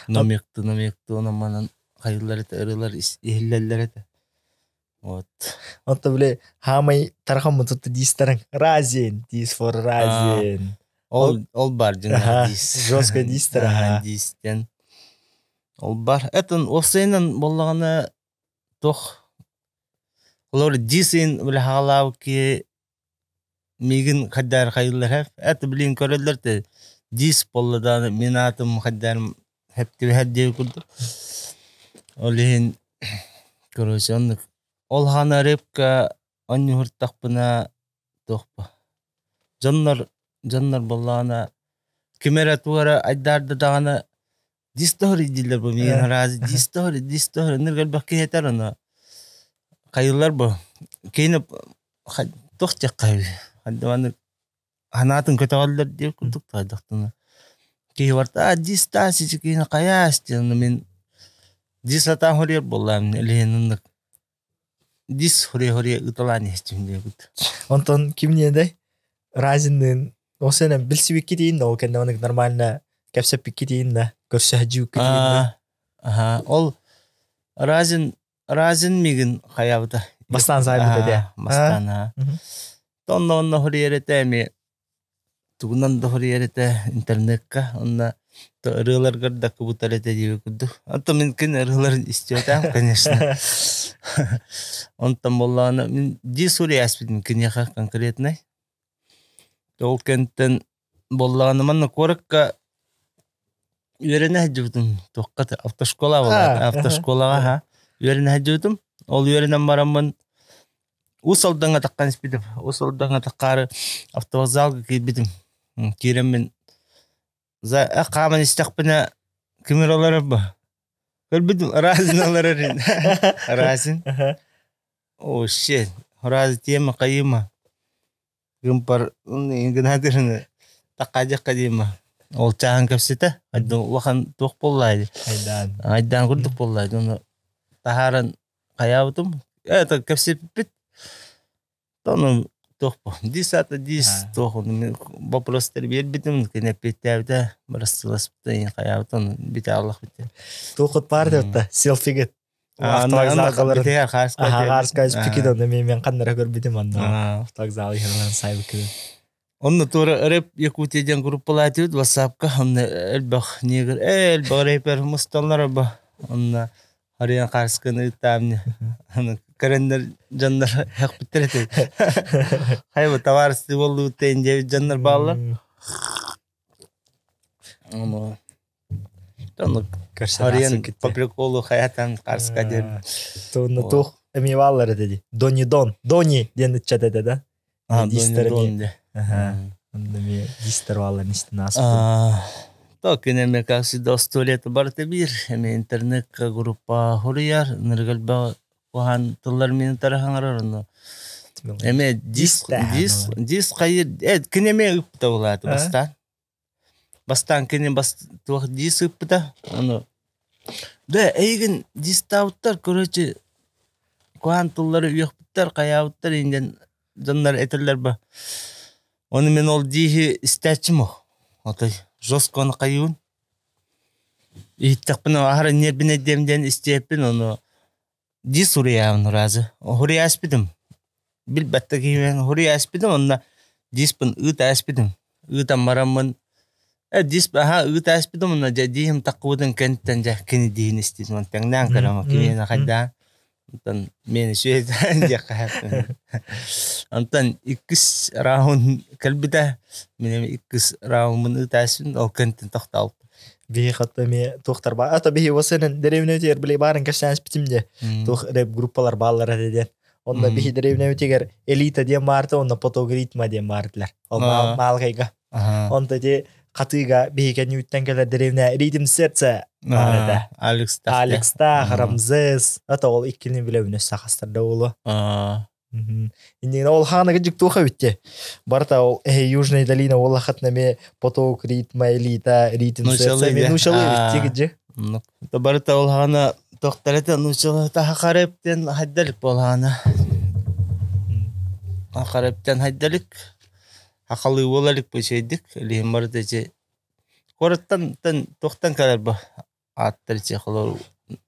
Намыкту, намыкту, онон хайыллар этэ, ырыалар иһиллэллэр этэ. Вот. Онто били хаамай тархаммыт тутта диистарың Разин, дис for Разин. Ол ол бар дьин дис. Жестко дистер. Дистен. Ол бар. Этин осайынан боллаҕына тох Олор дисин били хаалаабыт миигин хайдаар хайыллар хэп. Это билин көрөллөр те дис болла дааны мин аатым хайдаарым хэптибэһэр диэби курдук. Ол иһин короче оннук ол хаана рыбка онньуһуртахпына туохпа дьоннор дьоннор боллаана ким эрэ тугу эрэ айдаарда даҕаны дис тоһор дииллэр бу миигин разы дис тоһор дис тоһор ынырык элбэх киһи этэр ону хайыллар бу киһини туох диэххэ маннык ханаатын көтөҕөллөр диир курдук таайдахтына киһи барта а дис таас ичи киһини хайаас диэн мин дис сатаан хоруйар буоллаам илиһин ыннык дис хоруйа-хоруйа ыталаан иһиччим диэбит. Онтон кимниэдэй Разинныын ол сенен билсибиккит иин ол кэннэ манык нормально кэпсэппиккит иин да көрсөһдьүүккүт иин да Аха, ол Разин Разин мигин хайабыта. Бастаан саайбыта дии. Бастаан, аа. Онно онно хоруйар этэ эми тугунан да хоруйар этэ интернекка онно ырыаларгар да кыбытар этэ диэби курдук. Онтон мин кин ырыаларын истибэтээм, конечно. Онтон буоллаҕына мин дии суруйааспытым киниэхэ конкретнай. Ол кэнтэн буоллаҕына манна куоракка үөрэнэ сылдьыбытым туохха автошкола буолла автошколаҕа аха үөрэнэ сылдьыбытым. Ол үөрэнэн бараммын Уус Алдаҥҥа таххан испитим. Уус Алдаҥҥа таххаары автовокзалга киирбитим. Киирэммин за хааман истэхпинэ ким эрэ олорор бу? Көрбүтүм Разин олорор Разин. О, shit. Раз тема кайыма. Гымпар гынатырны таккаадьакка дима. Ол чааһын кэпсэтэ. Улахан туох буоллаа Айдаан. Айдаан курдук буоллаа. Ону таһааран хайаабытым. Это кэпсэппит. Тону туох дис ата дис туох вопростар биэрбитим кэнэппиэттээбитэ бырастыласпыта хайаабытын бите аллах бите. Туохут баар деп селфигет автовокзалгаларын хаарска спикидон мен каннара көрбүтүм онно автовокзал иһэлэн сайбыкы. Онно туора рэп Якутия диэн группалаатыбыт WhatsAppка онно элбэх негр элбэх рэпер мусталлар ба онно харыйан хаарсканы ыттаамне көрөннөр дьоннор хехпиттер этэ хайба товарищи боллубут диэбит дьоннор бааллар ону Оннук Харыйан по приколу хаятан харска диэн. Туонна туох эмиэ бааллар этэ дии. Дони Дон, Дони диэн ыччат этэ да. Дони Дон де. Онно эмиэ дистер бааллар истин ааспытым. То күн эмиэ как всегда остуоруйата барыта биир. Эмиэ интернетка группа хоруйар, ныргальба куһаан тыллар мин тараһаҥарар ону. Эмиэ дис дис дис хайыр кини эмиэ ыппыта булааты бастаан. Бастаан кини бас туох дии сыыппыта, ону да эйигин дистаабыттар, короче, куһаан тыллары үөхпүттэр, хайаабыттар иҥдэн дьоннор этэллэр ба. Ону мин ол дииһи истээччим ох. Отой жестко ону хайыыбын. Иһиттэхпинэ аһара нервинэйдиэм диэн истиэппин, ону дии суруйаабын разы. Хуруйааспытым. Билбэттэ киһи хуруйааспытым, онно диспин ыытааспытым. Ыытан бараммын э дис аха ыытааспытым, онно дьэ дииһим таххыбытын кэнниттэн дьэ кини дииһин иститим. Онтон тэҥнээн көрөм, кимиэнэ хайдаан. Онтон миэнэ сүөйдээн диэххэ Онтон иккис раунд кэлбитэ. Мин эми иккис раундмун ыытааспын, ол кэнниттэн тохтообуппун. Биһи хатта эмиэ туохтар баар. Ата биһи осенен дэриэбинэбитигэр били баарын кэпсээн испитим дии. Туох рэп группалар бааллар этэ диэн. Онно биһи дэриэбинэбитигэр элита диэн баарта, онно потогритма диэн баар этилэр. Ол маалкайга. Онто ити Хатыыга биһиги үүттэн кэлэр дэриэбинэ Ритм сердца баар этэ. Алекс Алекстаах, Рамзес. Это ол иккини билэбин өссө хастарда буолуо. Иннигин ол хаана кыдьык туох эбитти. Барыта ол Южная долина ол хатна ме поток ритма элита ритм сердца ме нучалы эбитти кыдьы. Барыта ол хаана тохтарата нучалы тахарыптен хайдалик болаана. Ахарыптен хайдалик. Хахалы буолалик бу илиһин барыта ичи куораттан тохтан кэлэр бу ааттар ичи холор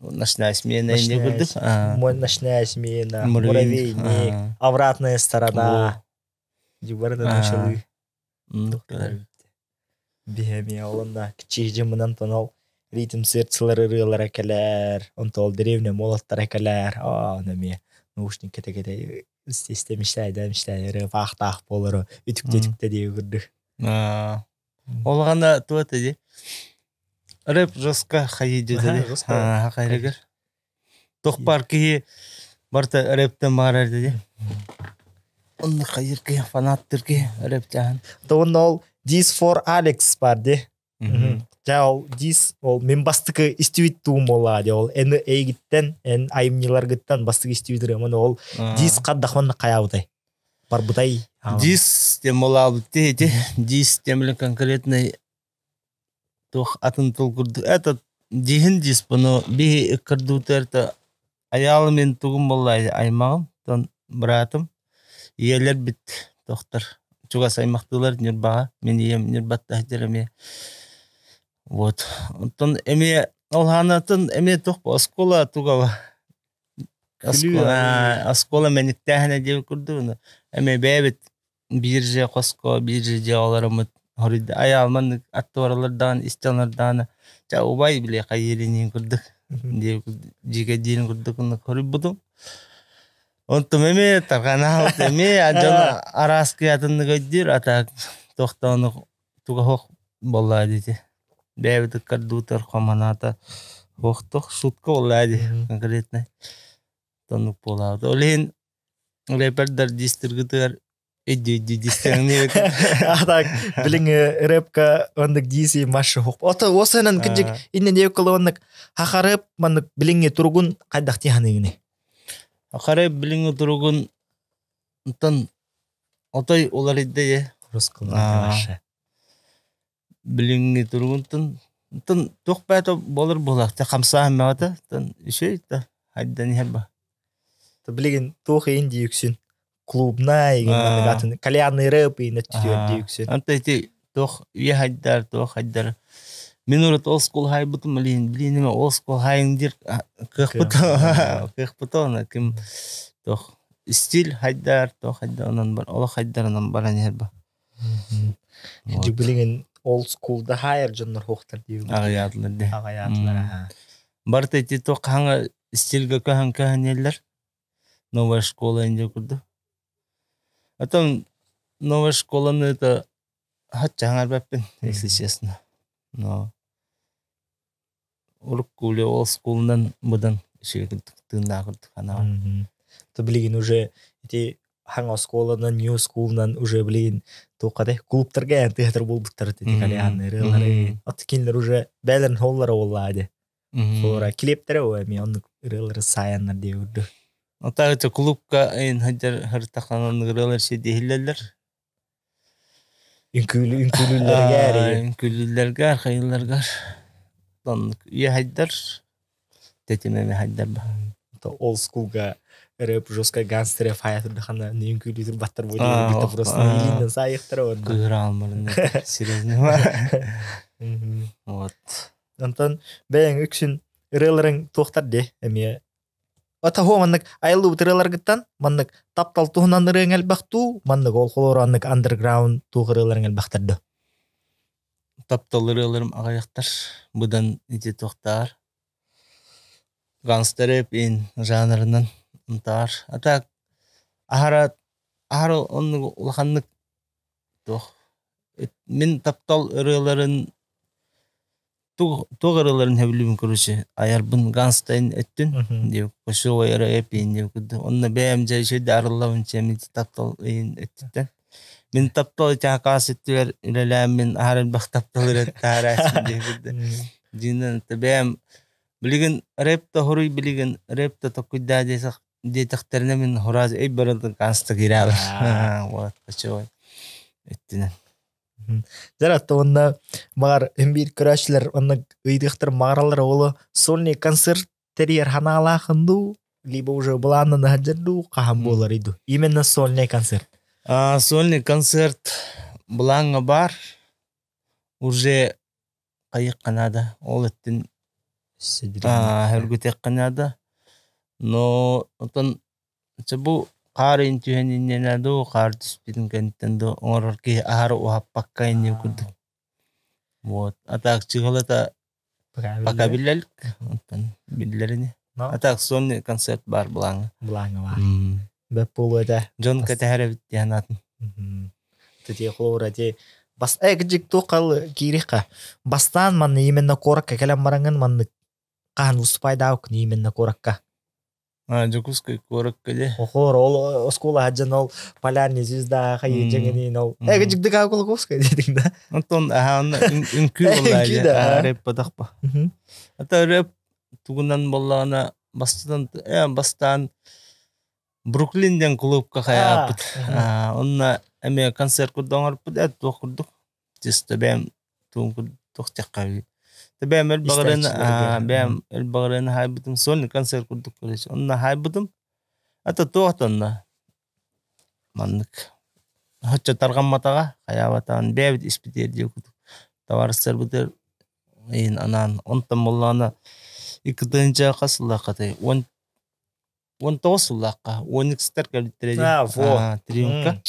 ночная смена инде курдук. Ночная смена, муравейник, обратная сторона. Дьубарда нучалы. Биһэми олонна кичиһдьымынан тонол ритм сердцелер ырыалара кэлэр, онтол деревня молоттара кэлэр, аа эми наушник кете-кете истемиштайда миштайры паахтаах буолору үтүктэ-үтүктэ дии курдук. Ол гана туата ди. Рэп жестко хайы ди. Хайрыгар. Тохпар киһи барта рэптен баарар ди. Онны хайыр киһи фанаттыр киһи рэп жахан. Тоҕун ол This for Alex бар ди. Жа ол дис ол мен бастыкы истибит туум болаа ди ол эн эйгиттен эн айымньыларгыттан бастыкы истибит ырыамын ол дис хаддахман хаябытай барбытай. Дис тем болаабыт ди дис темле конкретный туох атын тыл курдук этот дихин дис буну биһи ыккырдуутарта аялы мен тугум боллай аймагым тон братым иелер бит тохтар чугас аймактылар нюрбага мен ием нюрбатта эми вот онтон эми ол ханатын эми тух оскола тугава оскола мениктээхине диэбит курдук эми бэйэбит бирже коско бирже дьааларымыт хоруйда аялман аттуаралардаан исталардаана ча убай биле хайыринин курдук жиге диин курдук хоруйбутум онтум эми тарганаалт эми дьон араас кыятыннык ата тохтоону туга хох боллаа дити бэйэбит ыккардуутар хоманаата хохтох шутка боллаа ди конкретно тоннук буолаабыт ол иһин рэпердер дистиргытыгар өйдүү дистерни. А так билиң рэпка оннук диси маша хук. Ото осынан кыжык инне диэккола оннук хахарып маннык билиңи туругун кайдах тиханыгыны. Хахарып билиңи туругун онтон отой уларыйда Рускулар билиңи туругунтун онтон туох баата болор буолаах те хамсааһын мөҕөтө тон үчүгэй да хайдан иһэр ба. Билигин туох иин диюксүн клубная атын кальянный рэп иин өттүтүгэр диюксүн. Анта ити туох үйэ хайдар туох хайдар мин урут old school хайбытым билин билин old school хайың кыахпыт кыахпыт ким туох стиль хайдар туох хайдар онон бар олох хайдар онон баран иһэр ба. Билигин old school да хайар дьоннор хуохтар диюк. Аҕыйаатылар ди. Аҕыйаатылар. Барта ити туох хаҥа стильга көһөн көһөн новая школа инде курду. Потом новая школаны это хатча бэппин, если честно. Но урукку old school'нан будан тыыннаах курдук анаа. То билигин уже ити хаҥа оскуоланан new school'нан уже билигин туукаде клубтарга театр болбуттар ити кальянный ырыалары. От кинилер уже бээлерин холлара боллаа Холлора клиптере о эми оннук ырыалары саяннар дии урду. Отагы клубка эн хаджар хартаханан ырыалар шедихиллелер. Үҥкүүлү үҥкүүлүүллэргээр Үҥкүүлүүллэргээр хайылларгар. Тон үйэ хайдар тетимеме хайдар ба. То old schoolга рэп жестко гангстер хаятыр хана үҥкүүлүүтүр баттар бу диэн просто илинен сайыктар онно. Кыыра алмарын серьезно. Вот. Онтон бэйэҥ үксүн ырыаларыҥ туохтар ди эми Ата хо маннык айыллыбыт ырыаларгыттан маннык таптал туһунан ырыаҥ элбэхтуу маннык ол холоро аннык underground туох ырыаларыҥ элбэхтэрдө. Таптал ырыаларым аҕыйахтар быдан ити туохтаар гангстер рэп ин жанрынан ынтаар. А так аһара аһара оннук улаханнык туох мин таптал ырыаларын туох ырыаларын хэбилибин короче аярбын гангстайн өттүн дип кошовой рэп ин дип курдук онно бэйэм дьэ үчүгэй арыллабын чэм ити таптал ин өттүттэн. Мин таптал итаакаас өттүгэр үлэлээммин аһар элбэх таптал ырыаттаарааччым диэбит. Дьиҥинэн бэйэм билигин рэп да хоруй билигин рэп да токуйдаа диэтэхтэринэ мин хураас эй барытын кааста киирээбэр. Вот кочевой өттүнэн. Дьэ уонна баҕар биир көрөөччүлэр онно ыйытыахтар маҕараллар оҕоло сольный концерт тэрийэр ханаалаахын дуу, либо уже былааннана сылдьар дуу, хаһан буоларый дуу? Именно сольный концерт. Сольный концерт былааҥҥа баар. Уже хайыахха наада. Ол өттүн сөргүтүөххэ наада. Но отон бу хаар ыйын түһэн иннинэ дуу, хаар түспүтүн кэнниттэн дуу оҥорор киһи аһары уһаппакка иннин курдук. Вот. А так чыгылата пока биллэлик. Онтон биллэрини. А так сольный концерт бар былааҥҥа. Былааҥҥа баар. Бэп буолуо этэ. Дьон кэтэһэр эбит диэн атын. Тити холобура ти бас э кыдьык туох киириэххэ. Бастаан манна именно куоракка кэлэн бараҥҥын маннык хаһан выступайдаабыккын именно куоракка. Дьокуускай куоракка дьэ. Охоор, ол оскуола сылдьан ол полярный звезда хайыы дьэҥэниин ол э кыдьык Кулаковская диэтиҥ да. Онтон аһаанна үҥкүү буолла да рэп батахпа. Ата рэп тугунан буоллаҕына бастатан бастаан Бруклин диэн кулуупка хайааппыт. Онно эмиэ концерт курдук оҥорбут э туох курдук чисто бэйэм тугун курдук тиэххэ бэйэм элбэҕирэн бэйэм элбэҕирэн хаайбытым сольный концерт курдук короче онно хаайбытым это туох онно маннык оччо тарҕамматаҕа хайаабатаҕын бэйэбит испитигэр диир курдук табаарыстарбытыгар ыйын анаан онтон буоллаҕына икки тыһыынча хас сыллааххатай уон 19 сыллаахха Оникстар кэлбиттэрэ дии. Триумфка.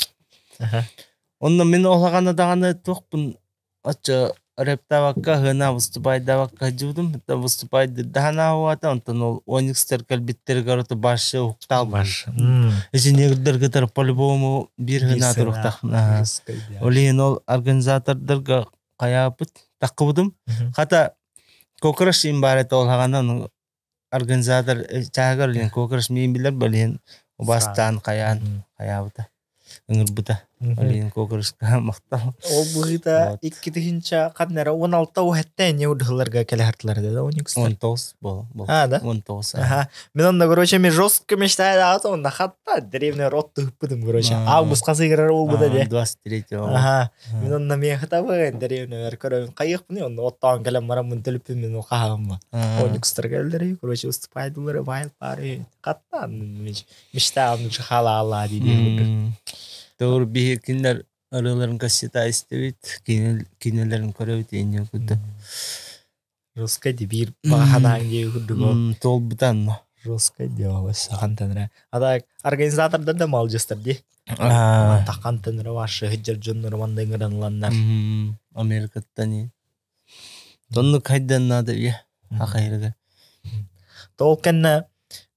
Онно мин олаҕана даҕаны туохпун оччо рэптаабакка ыһыына выступайдаабакка сылдьыбытым. Выступайдаһанаауата онтон ол Оникстар кэлбиттэригэр ото башы уктаал Баш. Эти негрдэр кытары по-любому биир гына туруктах. Ол иһин ол организатордарга хайааппыт таххыбытым. Хата Кокраш им баар этэ ол хаҕанан организатор чааһыгар илин куокараш миин билэр балиһин убастаан хайаан хайаабыта ыҥырбыта Олин куокарашка махтал Ол быһыыта 2000 ханнара 16 уһэтте не удыһыларга кэлэһартылар да Оникстар. 19 бол А, да? 19 Ага. Мен онно, короче, мен жестко мечтаю да, онно хатта деревня рот тыһыппытым, короче. Август хасыгырар болбута де. 23 Аха. Мин онно мен хатабын деревня көрөбүн хайыахпын онно оттоон кэлэн бараммын төлүппүн мин хаһаамма. Оникстар кэллэри, короче, выступайдылары байыл бары. Хатта мечтаам хала алла дии. Doğru биһи кинилэр ырыаларын кассета истэбит, кинилэрин көрөбүт инньэ курдук. Жестко дебир баҕанаан дии курдук. Туолбутан. Жестко дело хантан А так организатордар да малдьыстар дии. Тахантан эрэ ваши сылдьар дьоннор манна ыҥыраныланнар. Америкаттан Тоннук хайдан надо иә ахайрыга. Тол кэннэ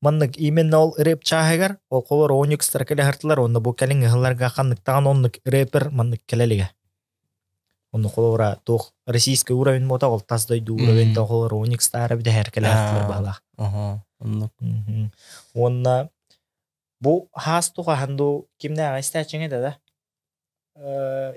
маннык именно ол рэп чааһыгар ол холор Оникстар кэлэ хартылар онно бу кэлин ыһылларга ханныктаҕан оннук рэпер маннык кэлэлигэ. Онно холобура туох российский уровень буота ол тас дойду уровень холор Оникстар бүтэһэр кэлэ хартылар баһылаах. Аха, оннук. Уонна бу хаас тухахан дуу кимнээҕэ истээччиҥэ да да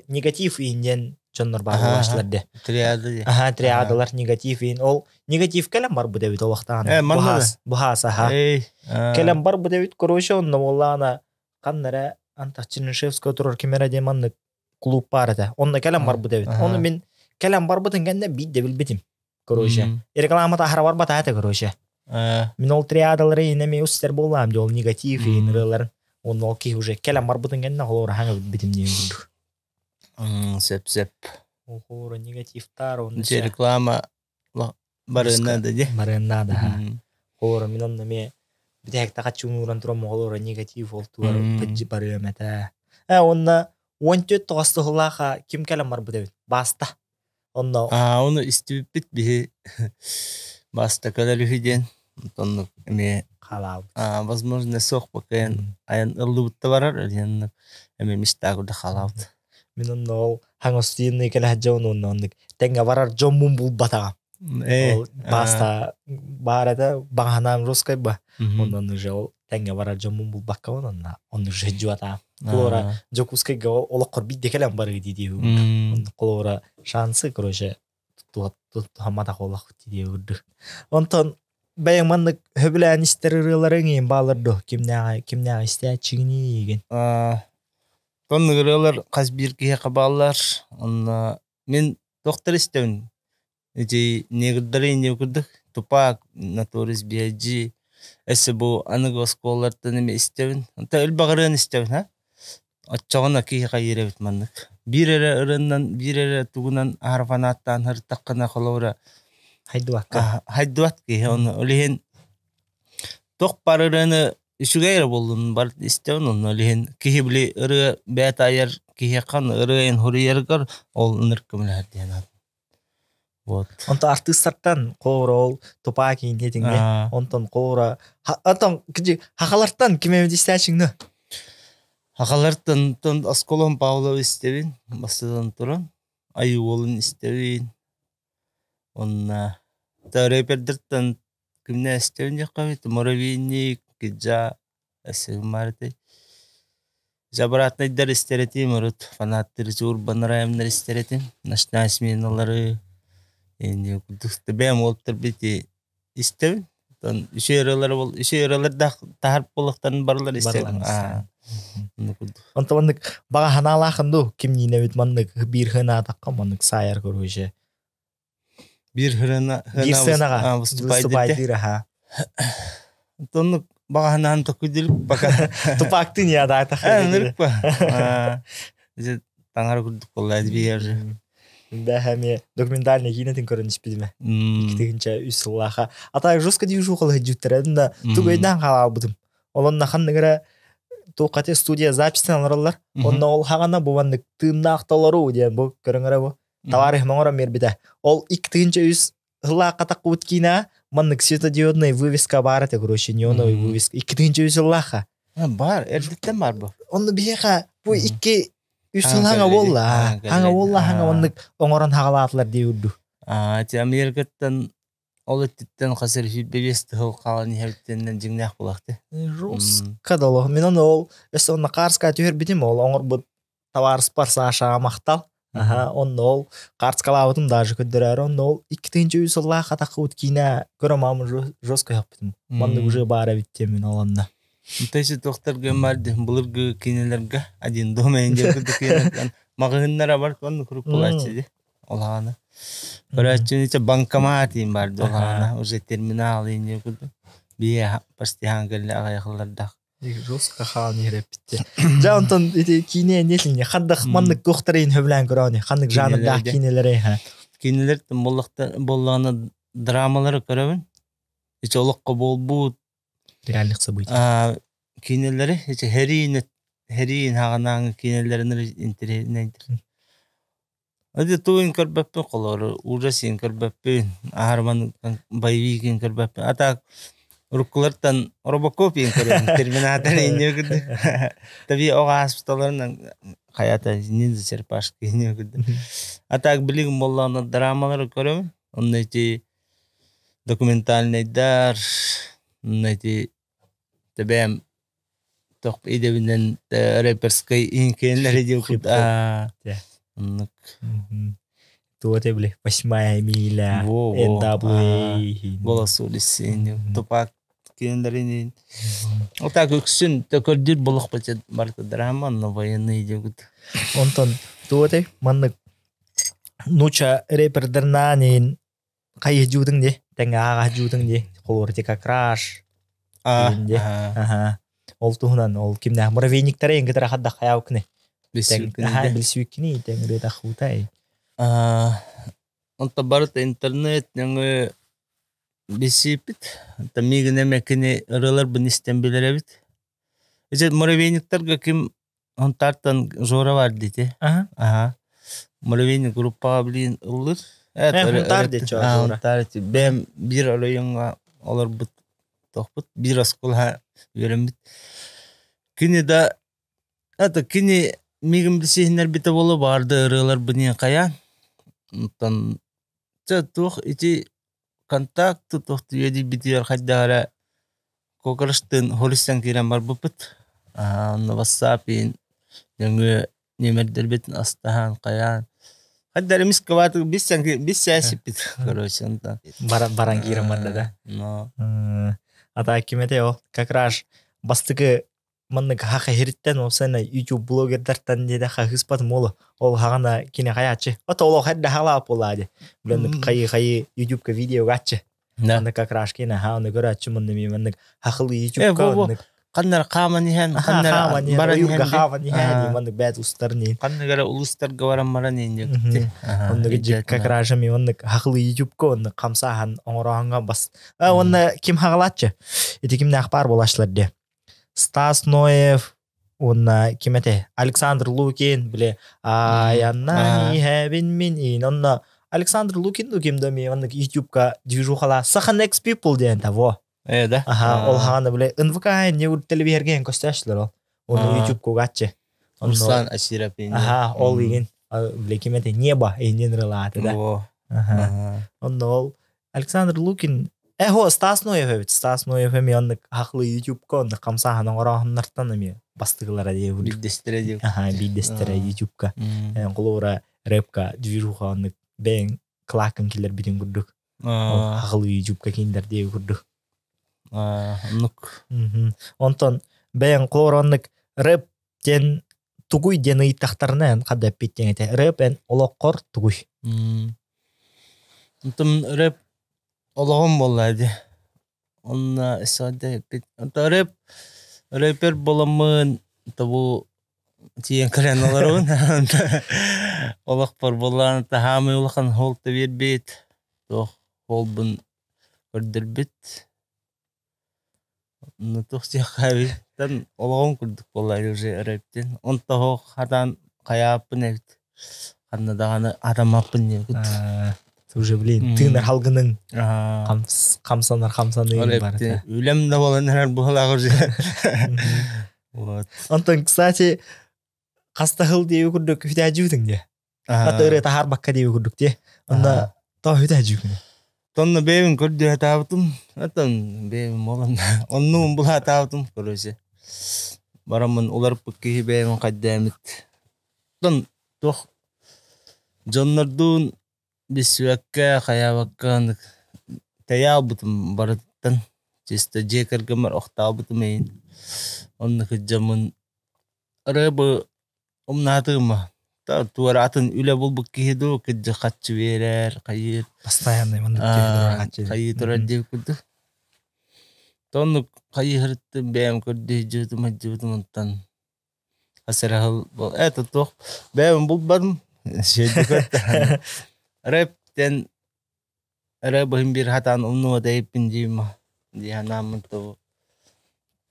негатив иин дьоннор баар буолааччылар де. Триада дии. Аха, триадалар негатив иин. Ол негатив кэлэн барбыт эбит олохтаан. Э, манна да. Бу хаас, аха. Эй, Кэлэн барбыт эбит, короче, онно буоллаҕына ханна эрэ антах Чернышевского турар ким эрэ диэн маннык клуб баар этэ. Онно кэлэн барбыт эбит. Ону мин кэлэн барбытын кэннэ биирдэ билбитим. Короче, рекламата аһара барбата этэ, короче. Мин ол триадалары инэми устер буоллаам дьол негатив иин ырыаларын. Онно ол киһи уже кэлэн барбытын кэннэ холорура хаҥа билбитим диэн курдук. Сөп сөп. Ол холорура негативтар онно Дьэ реклама барыанна да дии. Барыанна да. Холорура мин онно эмиэ бүтэһикте хаччыын ууран туран холорура негатив ол тугар барыам этэ. Э онно 14 тоҕус ким кэлэн барбыт эбит? Баста. Онно Ону истибиппит биһи Баста кэлэр үһү диэн. Оннук эмиэ халаабыт. Возможно суох пока айан ыллыбытта барар диэн эмиэ мечтаагырда халаабыт. Мин онно ол хаҥостиинный кэлэ дьон онно оннук тэҥҥэ барар дьоммун булбатаҕым. Э Ол Баста баар этэ баҕанаам русскай ба. Онон уже ол тэҥҥэ барар дьоммун булбаккабын онно оннук ждёт Холобура Дьокуускайга олоххор биирдэ кэлэн барыы дии дии Холобура шансы короче туһамматах олох дии курдук. Онтон бэйэҥ маннык сөбүлээн истэр ырыаларыҥ иин баалар дуо? Кимнээҕи кимнээҕи истээччигиний Тон ырыалар хас биир киһиэхэ бааллар. Онно мин туохтар истэбин. Ити негрдары инньэ курдук Тупак, Notorious B.I.G. Өссө бу аныгы оскуолалартан эмиэ истэбин. Онтон элбэх ырыаны истэбин ха. Оччоҕуна киһи хайыыр эбит маннык. Биир эрэ ырыаннан, биир эрэ тугунан аһара фанаттаан сырыттаххына холобура Хайдыбакка. хайдыбат киһи. Ону ол иһин туох баар ырыаны үчүгэй эрэ буоллун барыт истэбин онно ол иһин киһи били ырыа бэйэтэ айар киһиэхэ ырыа суруйарыгар ол ынырык көмөлөһөр диэн аат. Вот. Онтон артыыстартан холобура ол Тупак диэтиҥ Онтон холобура онтон хахалартан ким эмит истээчиҥ Хахалартан Осколон Павлов истэбин бастатан туран Айыы уолун истэбин Онна рэпердэртэн кимнэ истэбин диэххэ Муравейник, Киджа, Эсигмарты Забратнайдар истэр этим, урут фанаттары Урбан Раймнар истэр этим, ночная сменалары инни курдук бэйэм уолаттар бити истэбин. Оттон үчүгэй ырыалары бол үчүгэй ырыалар да таһар буолуохтарын барылар истэбин. Оннук курдук. Онтон маннык баҕа санаалаахын дуу кимниин эбит маннык биир хынаатахха маннык саайар короче Биир хырына биир сценаҕа выступайдыыр аха. Оннук баҕаһынаан токуйдулук пока. Тупактын я да Ынырык па. Таҥара курдук буолла биэр. Да, эмиэ документальный киинэтин көрөн испитим. 2003 сыллааха. А так жестко движуха лыһыдьыттара да тугу өйдөөн хаалбытым. Олонна ханнык эрэ туоххати студия записьтан олороллор. Онно ол хаҕана бу маннык тыыннаах толоруу диэн бу көрөҥөрө бу товарищ оҥорон биэрбитэ. Ол 2003 сыллаахха таххыбыт киинэ маннык светодиодная вывеска баар этэ, короче, неоновый вывеска. 2003 сыллаахха. Бар, эрдиттэн бар бу. Онно биһиэхэ бу икки үс сыл хаҥа буолла. Хаҥа буолла, хаҥа оннук оҥорон хаҕалаатылар дии урду. Аа, ти Америкаттан ол өттүттэн хас эрэ 25 тыһыл хаалан иһэбиттэннэн дьиҥнээх булахты. Жестко доло. Мин ону ол өссө онно Карска түһэрбитим ол оҥорбут табаарыспар Сашаҕа махтал. Аха, онно ол карточкалаабытым даже көрдөрөөрү онно ол 2003 сыллаах атаххыбыт киинэ көрө маамы жестко өһөхпүтүм. Маннык уже баар эбит диэммин ол онно. Тэси тохтарга марды былыргы кинилерге один дома инде курдук кинилерден маҕаһыыннара бар онну курук булааччы ди олаана. Көрөөччүнү банкомат диин барды олаана уже терминал инде курдук. Бие почти хаан кэллэ аҕайахыллардах. Жестко хаан иһирэппитте. Дьэ онтон ити киинэ нелине хандах маннык туохтарыйын хөбүлээн көрөөнү ханнык жанрдаах киинэлэрэй ха. Кинилер боллаҕына драмалары көрөбүн. Ичи олоххо буолбут реальных событий. Кинилери ичи хэриин хэриин хаҕанааҥы кинилерин интэриэһинэйдэр. Ити тугун көрбөппүн холоору ужасин көрбөппүн, аһарман боевигин көрбөппүн. А так уруккулартан Робокопин көрөбүн, Терминатор инниэ курдук. Таби оҕо ааспыталарынан хайата ниндзя черепашки инниэ курдук. А так билигин буоллаҕына драмалары көрөбүн. Онно ити документальнайдар, онно ити тэбээм тох идэбинэн рэперскай иһин диэн Оннук. Туот били восьмая миля, NWA. Голос улицы, Тупак кинилэрин. Вот так үксүн төкөрдүр болох барыта драма, но военный дегут. Онтон туот маннык нуча рэпердернаанин хайы жуудың де тэҥэ ааҕа жуудың де холуортика краш де аха ол туһунан ол кимнээх муравейниктары эҥгитер хадда хаyaукны билсүүккини тэҥ тахутай Онто барыта интернет нөҥүө билсииппит. Онто миигин эмэ кини ырыаларбын истэн билэр эбит. Ити муравейниктарга ким Онтартан Жора бар дити. Аха. Муравейник группаҕа билигин ыллыр. Хунтаар диэччи Жора. Хунтаар Бэйэм биир оройуоҥҥа олорбут тохпут, биир оскуолаҕа үөрэммит. Кини да это кини миигин билсиһиннэрбитэ буолуо баҕарда ырыаларбын хайаан. Онтон чэ туох ити контакт туох үөдүйбүтүгэр хайдах эрэ. Кокоростыын хористан киирэн барбыппыт. Онно WhatsApp иин нөҥүө нүөмэрдэрбитин астаһан хайаан хайдар эмис кыбаатык бис бис сээсиппит короче онтон баран киирэн барда да но ата кимете ол как раз бастыкы маннык хаха хириттен ол сена YouTube блогердартан диэде хаһыспат молу ол хагана кине хаячы ото олох хадда хала буолаа билен хайы хайы YouTube-ка видео гаччы Маннык как раз кине ха оны көрөөччү мунну ми маннык хахылы YouTube-ка маннык Ханнар хааман иһэн, ханнар баран иһэн, хааман иһэн, маннык бэт устар нин. Ханныгара улустарга баран баран иһэн Оннук как раз ми оннук хахылы YouTube-ка оннук хамсаахан оҥороһоҥҥо бас. Онна ким хагалааччы? Ити кимнээх баар буолааччылар диэ. Стас Ноев уонна ким этэ? Александр Лукин, бile Аянна иһэбин мин иин. Онно Александр Лукин ду ким да ми оннук YouTube-ка движухала Саха Next People диэн того. Э, да? Аха, ол хаана биле НВК не телевизорген көстөөчлөр ол. Оны YouTube кугаччы. Руслан Асирапин. Аха, ол игин биле ким эте небо инен рылааты да. Аха. Онно ол Александр Лукин Эхо Стас Ноев эбит. Стас Ноев эми оннук хахлы YouTube-ка оннук хамсааһын оҥороохуннартан эми бастыгылара дии Биирдэстэрэ дии. Аха, биирдэстэрэ YouTube-ка. Холобура рэпка движуха оннук бэйэҥ клакын киллэрбитин курдук. Хахылы YouTube-ка киндер дии курдук. Оннук. Онтон бэйэҥ холобура оннук рэп диэн тугуй диэн ыйыттахтарына эн хадда эппиттиҥ этэ. Рэп эн олоххор тугуй? Онтон рэп олоҕум буолла дии. Онно эппит. Онтон рэп рэпер буоламмын тобу тиийэн кэлэн олоробун. Олохпор буоллаан таһаамый улахан хуолта биэрбит. Туох хуолбун көрдөрбүт. Ну туох диэххэ эбит олоҕум курдук буолла уже рэптин. Онто хатан хайааппын эбит. Ханна даҕаны атаммаппын диэбит. Уже блин тыынар халгының хамсанар хамсаныы барыта. Үлэм да буолан эрэр буолаах уже. Вот. Онтон, кстати, хаста хыл диэби курдук хүтээдьүүтүҥ дии. Хата ырыа таһаарбакка диэби курдук дии. Онно тоо хүтээдьүүкүнү. Тонно бэйэбин көрдүү Отон бэйэбин буолан оннугун булаатаабытым короче. Бараммын уларыппыт киһи бэйэбин хайдааммыт. Тон туох дьоннордуун билсибэккэ, хайаабакка тэйэ барыттан чисто дьиэ кэргэммэр охтообутум эйин. Онно кыдьаммын ырыабы умнаатыгыма туора атын үлэ булбут киһи дуу кыдьы хаччы биэрэр хайыыр Постоянный маннык хайыы турар диэбит курдук. Тоннук хайыһырыттым бэйэм көрдүү сылдьыбытым онтон асыраһыл это туох бэйэм булбатым рэптен рэбыһын биир хатаан умнубат эйиппин диим дии санааммын тобу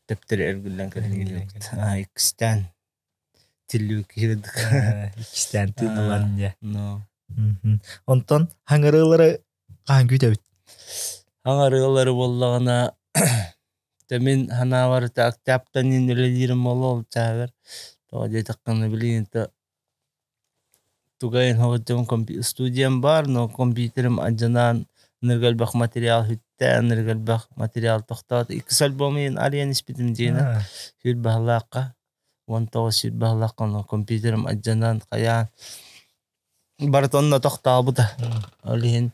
төптөрү эргиллэн кэлэн иккистээн тиллүү киһи Иккистээн тыыналан дьэ. Онтон хаҥырыылары хаһан күүтэбит? Хаҥырыылары буоллаҕына мин ханаабар октябтан үлэлиирим буолуо чааһыгар тоҕо диэтэххинэ билигин тугайын хоҕуччум студиям баар, но компьютерым алдьанаан ынырык элбэх материал бүттэ, ынырык элбэх материал тохтоото. Иккис альбомун арыйан испитим диэни сүр баһылаахха 19 сүр баһылаахха компьютерым алдьанан хайаан барыта онно тохтообута. Ол иһин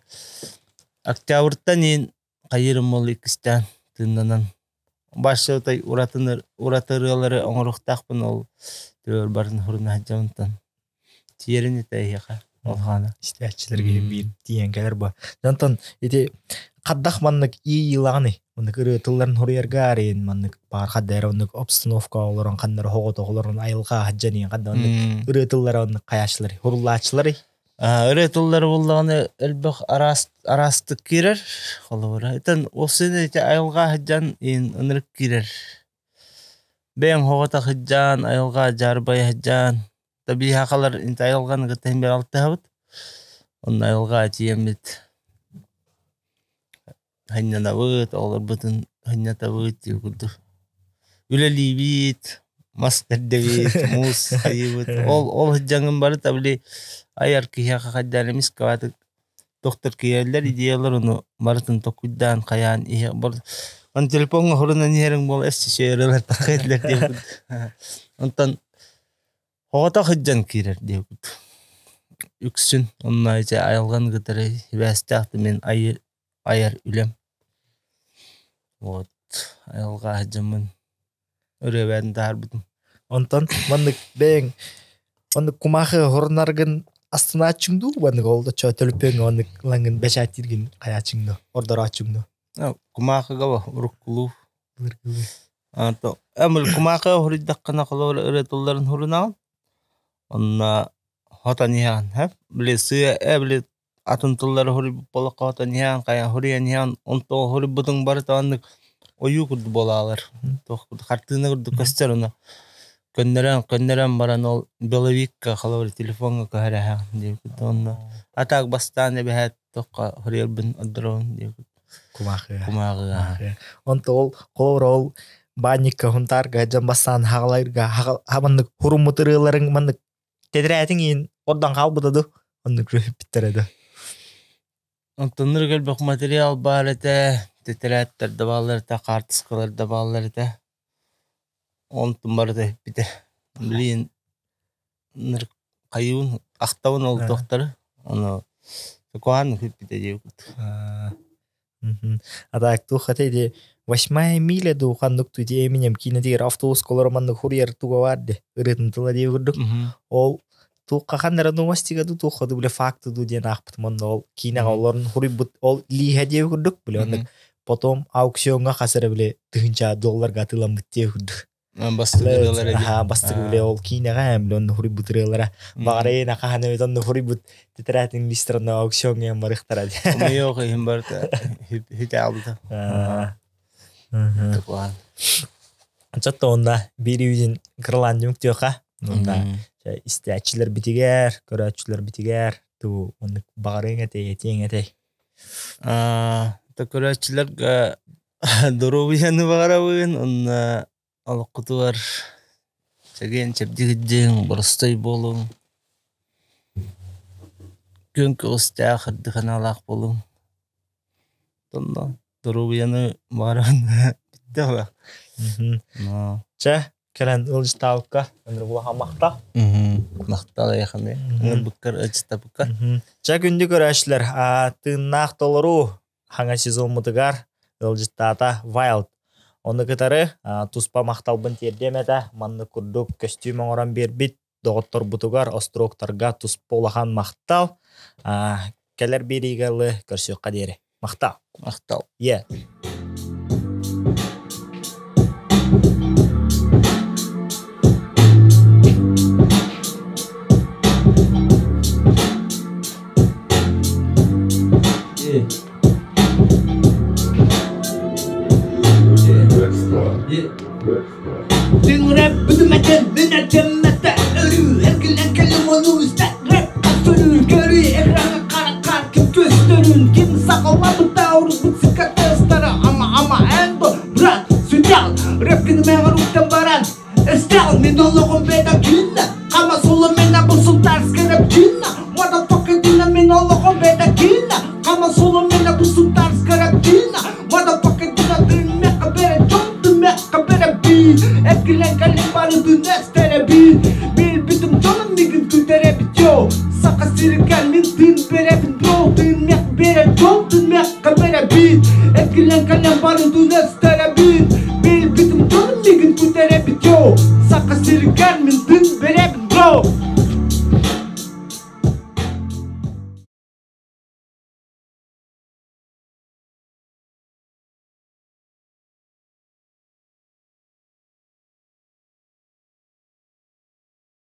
октябрьтан иин хайыырым ол иккистээн тыыннанан башытай уратырыалары оҥоруохтаахпын ол түөр барын хуруна сылдьабынтан тиэрин итэ эһиэхэ олхаана. Истээччилэргэ биир тиийэн кэлэр бу. Онтон ити хаддах маннык иилаҕыный маннык ырыа тылларын хоруйарга арыйын маннык баар хадда эрэ оннук обстановка олорон ханнары хоҕото олорон айылҕа хаджаниын хадда оннук ырыа тыллара оннук хайааччылары хуруллааччылары Ырыа тыллары буоллаҕына элбэх араас араастык киирэр холобура. Итэн ол син ити айылҕа сылдьан иин ынырык киирэр. Бэйэҥ хоҕото сылдьан, айылҕа дьаарбайа сылдьан, табиһаахалар инти айылҕаны кытта иһин алтыһабыт. Онно айылҕа тиийэммит сынньанабыт, оҕолорбутун сынньатабыт дии курдук. Үлэлиибит, мас кэрдэбит, муус хайыыбыт. Ол ол сылдьаҥҥын барыта били айар киһиэхэ хайдаан эмис кыбаатык доктор киирэллэр идеялар ону барытын токуйдаан хайаан иһэ Он телефоҥҥа хурунан иһэриҥ буол эс сиэрэлэр таххытлар диэбит. Онтон оҕото сылдьан киирэр диэбит. Үксүн онно ити айылҕаны кытары сибээстээх мин айар үлэм. Вот айылҕа сылдьаммын ырыабээн таһаарбытым. Онтон маннык бэйэҥ маннык кумаахы хорунаргын астынааччыҥ дуу маннык ол да төлөпүөҥҥэ маннык ылаҥҥын бэчээттииргин хайааччыҥ дуу ордорооччуҥ дуу? Кумаахыга уруккулуу. Кумаахы хоруйдаххына холобур ырыатылларын хурунаҕын. Онно хотон иһэҕин һэ били сыа били атын тыллары хоруйбут буоллахха хотон иһэҕин хайа хоруйан иһэҕин онтон хоруйбутуҥ барыта оннук ойуу курдук буолаалар. Туох хартыына курдук көстөр ону көннөрөн көннөрөн баран ол беловикка холобур телефоҥҥа көһөрөһөҕүн диэбит онно а так бастаан эбэһээт туохха хоруйарбын ордоробун диэбит. Кумаахыга. Кумааҕыга. Онто ол холобур ол баанньыкка Хунтаарга дьон бастаан хаҕалайырга маннык хуруммут ырыаларыҥ маннык тэтэрээтиҥ иин ордон хаалбыта ду оннук бүттэрэ ду. Онтоннор элбэх материал баар этэ, тэтэрээттэр да бааллар этэ, хаартыскалар да бааллар этэ. Онтун барыта иһиппитэ. Блин, хайыыбын ахтабын ол туохтары. Ону куһаан иһиппитэ диэбит. А так туох этэй ди восьмая миля дуу ханнык ту ди Эминем киинэтигэр автобуска олорон маннык хуруйар туга баар ди ырыатын тыла дии курдук ол туохха ханнара новостига ду туохха ду бile факты ду диэн аахпытым онно ол киинэҕэ олорон хуруйбут ол лииһэ диэ курдук бile оннук потом аукционҥа хас эрэ бile тыһыынча долларга атыыламмыт диэ курдук Бастыгы бастыгы биле ол киинэҕэ биле онно хуруйбут ырыалара баҕарайын хаһан эбит онно хуруйбут тетраатын листерна аукционҥа барыахтара Омойуох иһин барыта хүтэ албыта. Чотто онна биир үйүн кыралаан түмүктүөхэ. Онна истээччилэр битигэр, көрөөччүлэр битигэр ту оннук баҕарыаҥ этэй, этиэҥ этэй. Көрөөччүлэргэ доруобуйаны баҕарабын уонна олоххутугар чэгиэн чэбдигирдиҥ, боростой буолуҥ, күн көҕүстээх үрдүк санаалаах буолуҥ. Онно доруобуйаны баҕарабын бүттэ буолла. Чэ, кэлэн ыалдьыттаабыкка ынырык улахан махтал. Махтал эйиэхэ эмиэ. Ыҥырбыккар, ыалдьыттаабыккар. Чэ, күндү көрөөччүлэр, тыыннаах толоруу хаҥа сезоммутугар ыалдьыттаата Wild. Ону кытары туспа махталбын тиэрдиэм этэ. Маннык курдук көстүүм оҥорон биэрбит доҕотторбутугар, остроктарга туспа улахан махтал. Кэлэр биэриигэ ылы көрсүөххэ диэри. Махтал. Махтал. Yeah.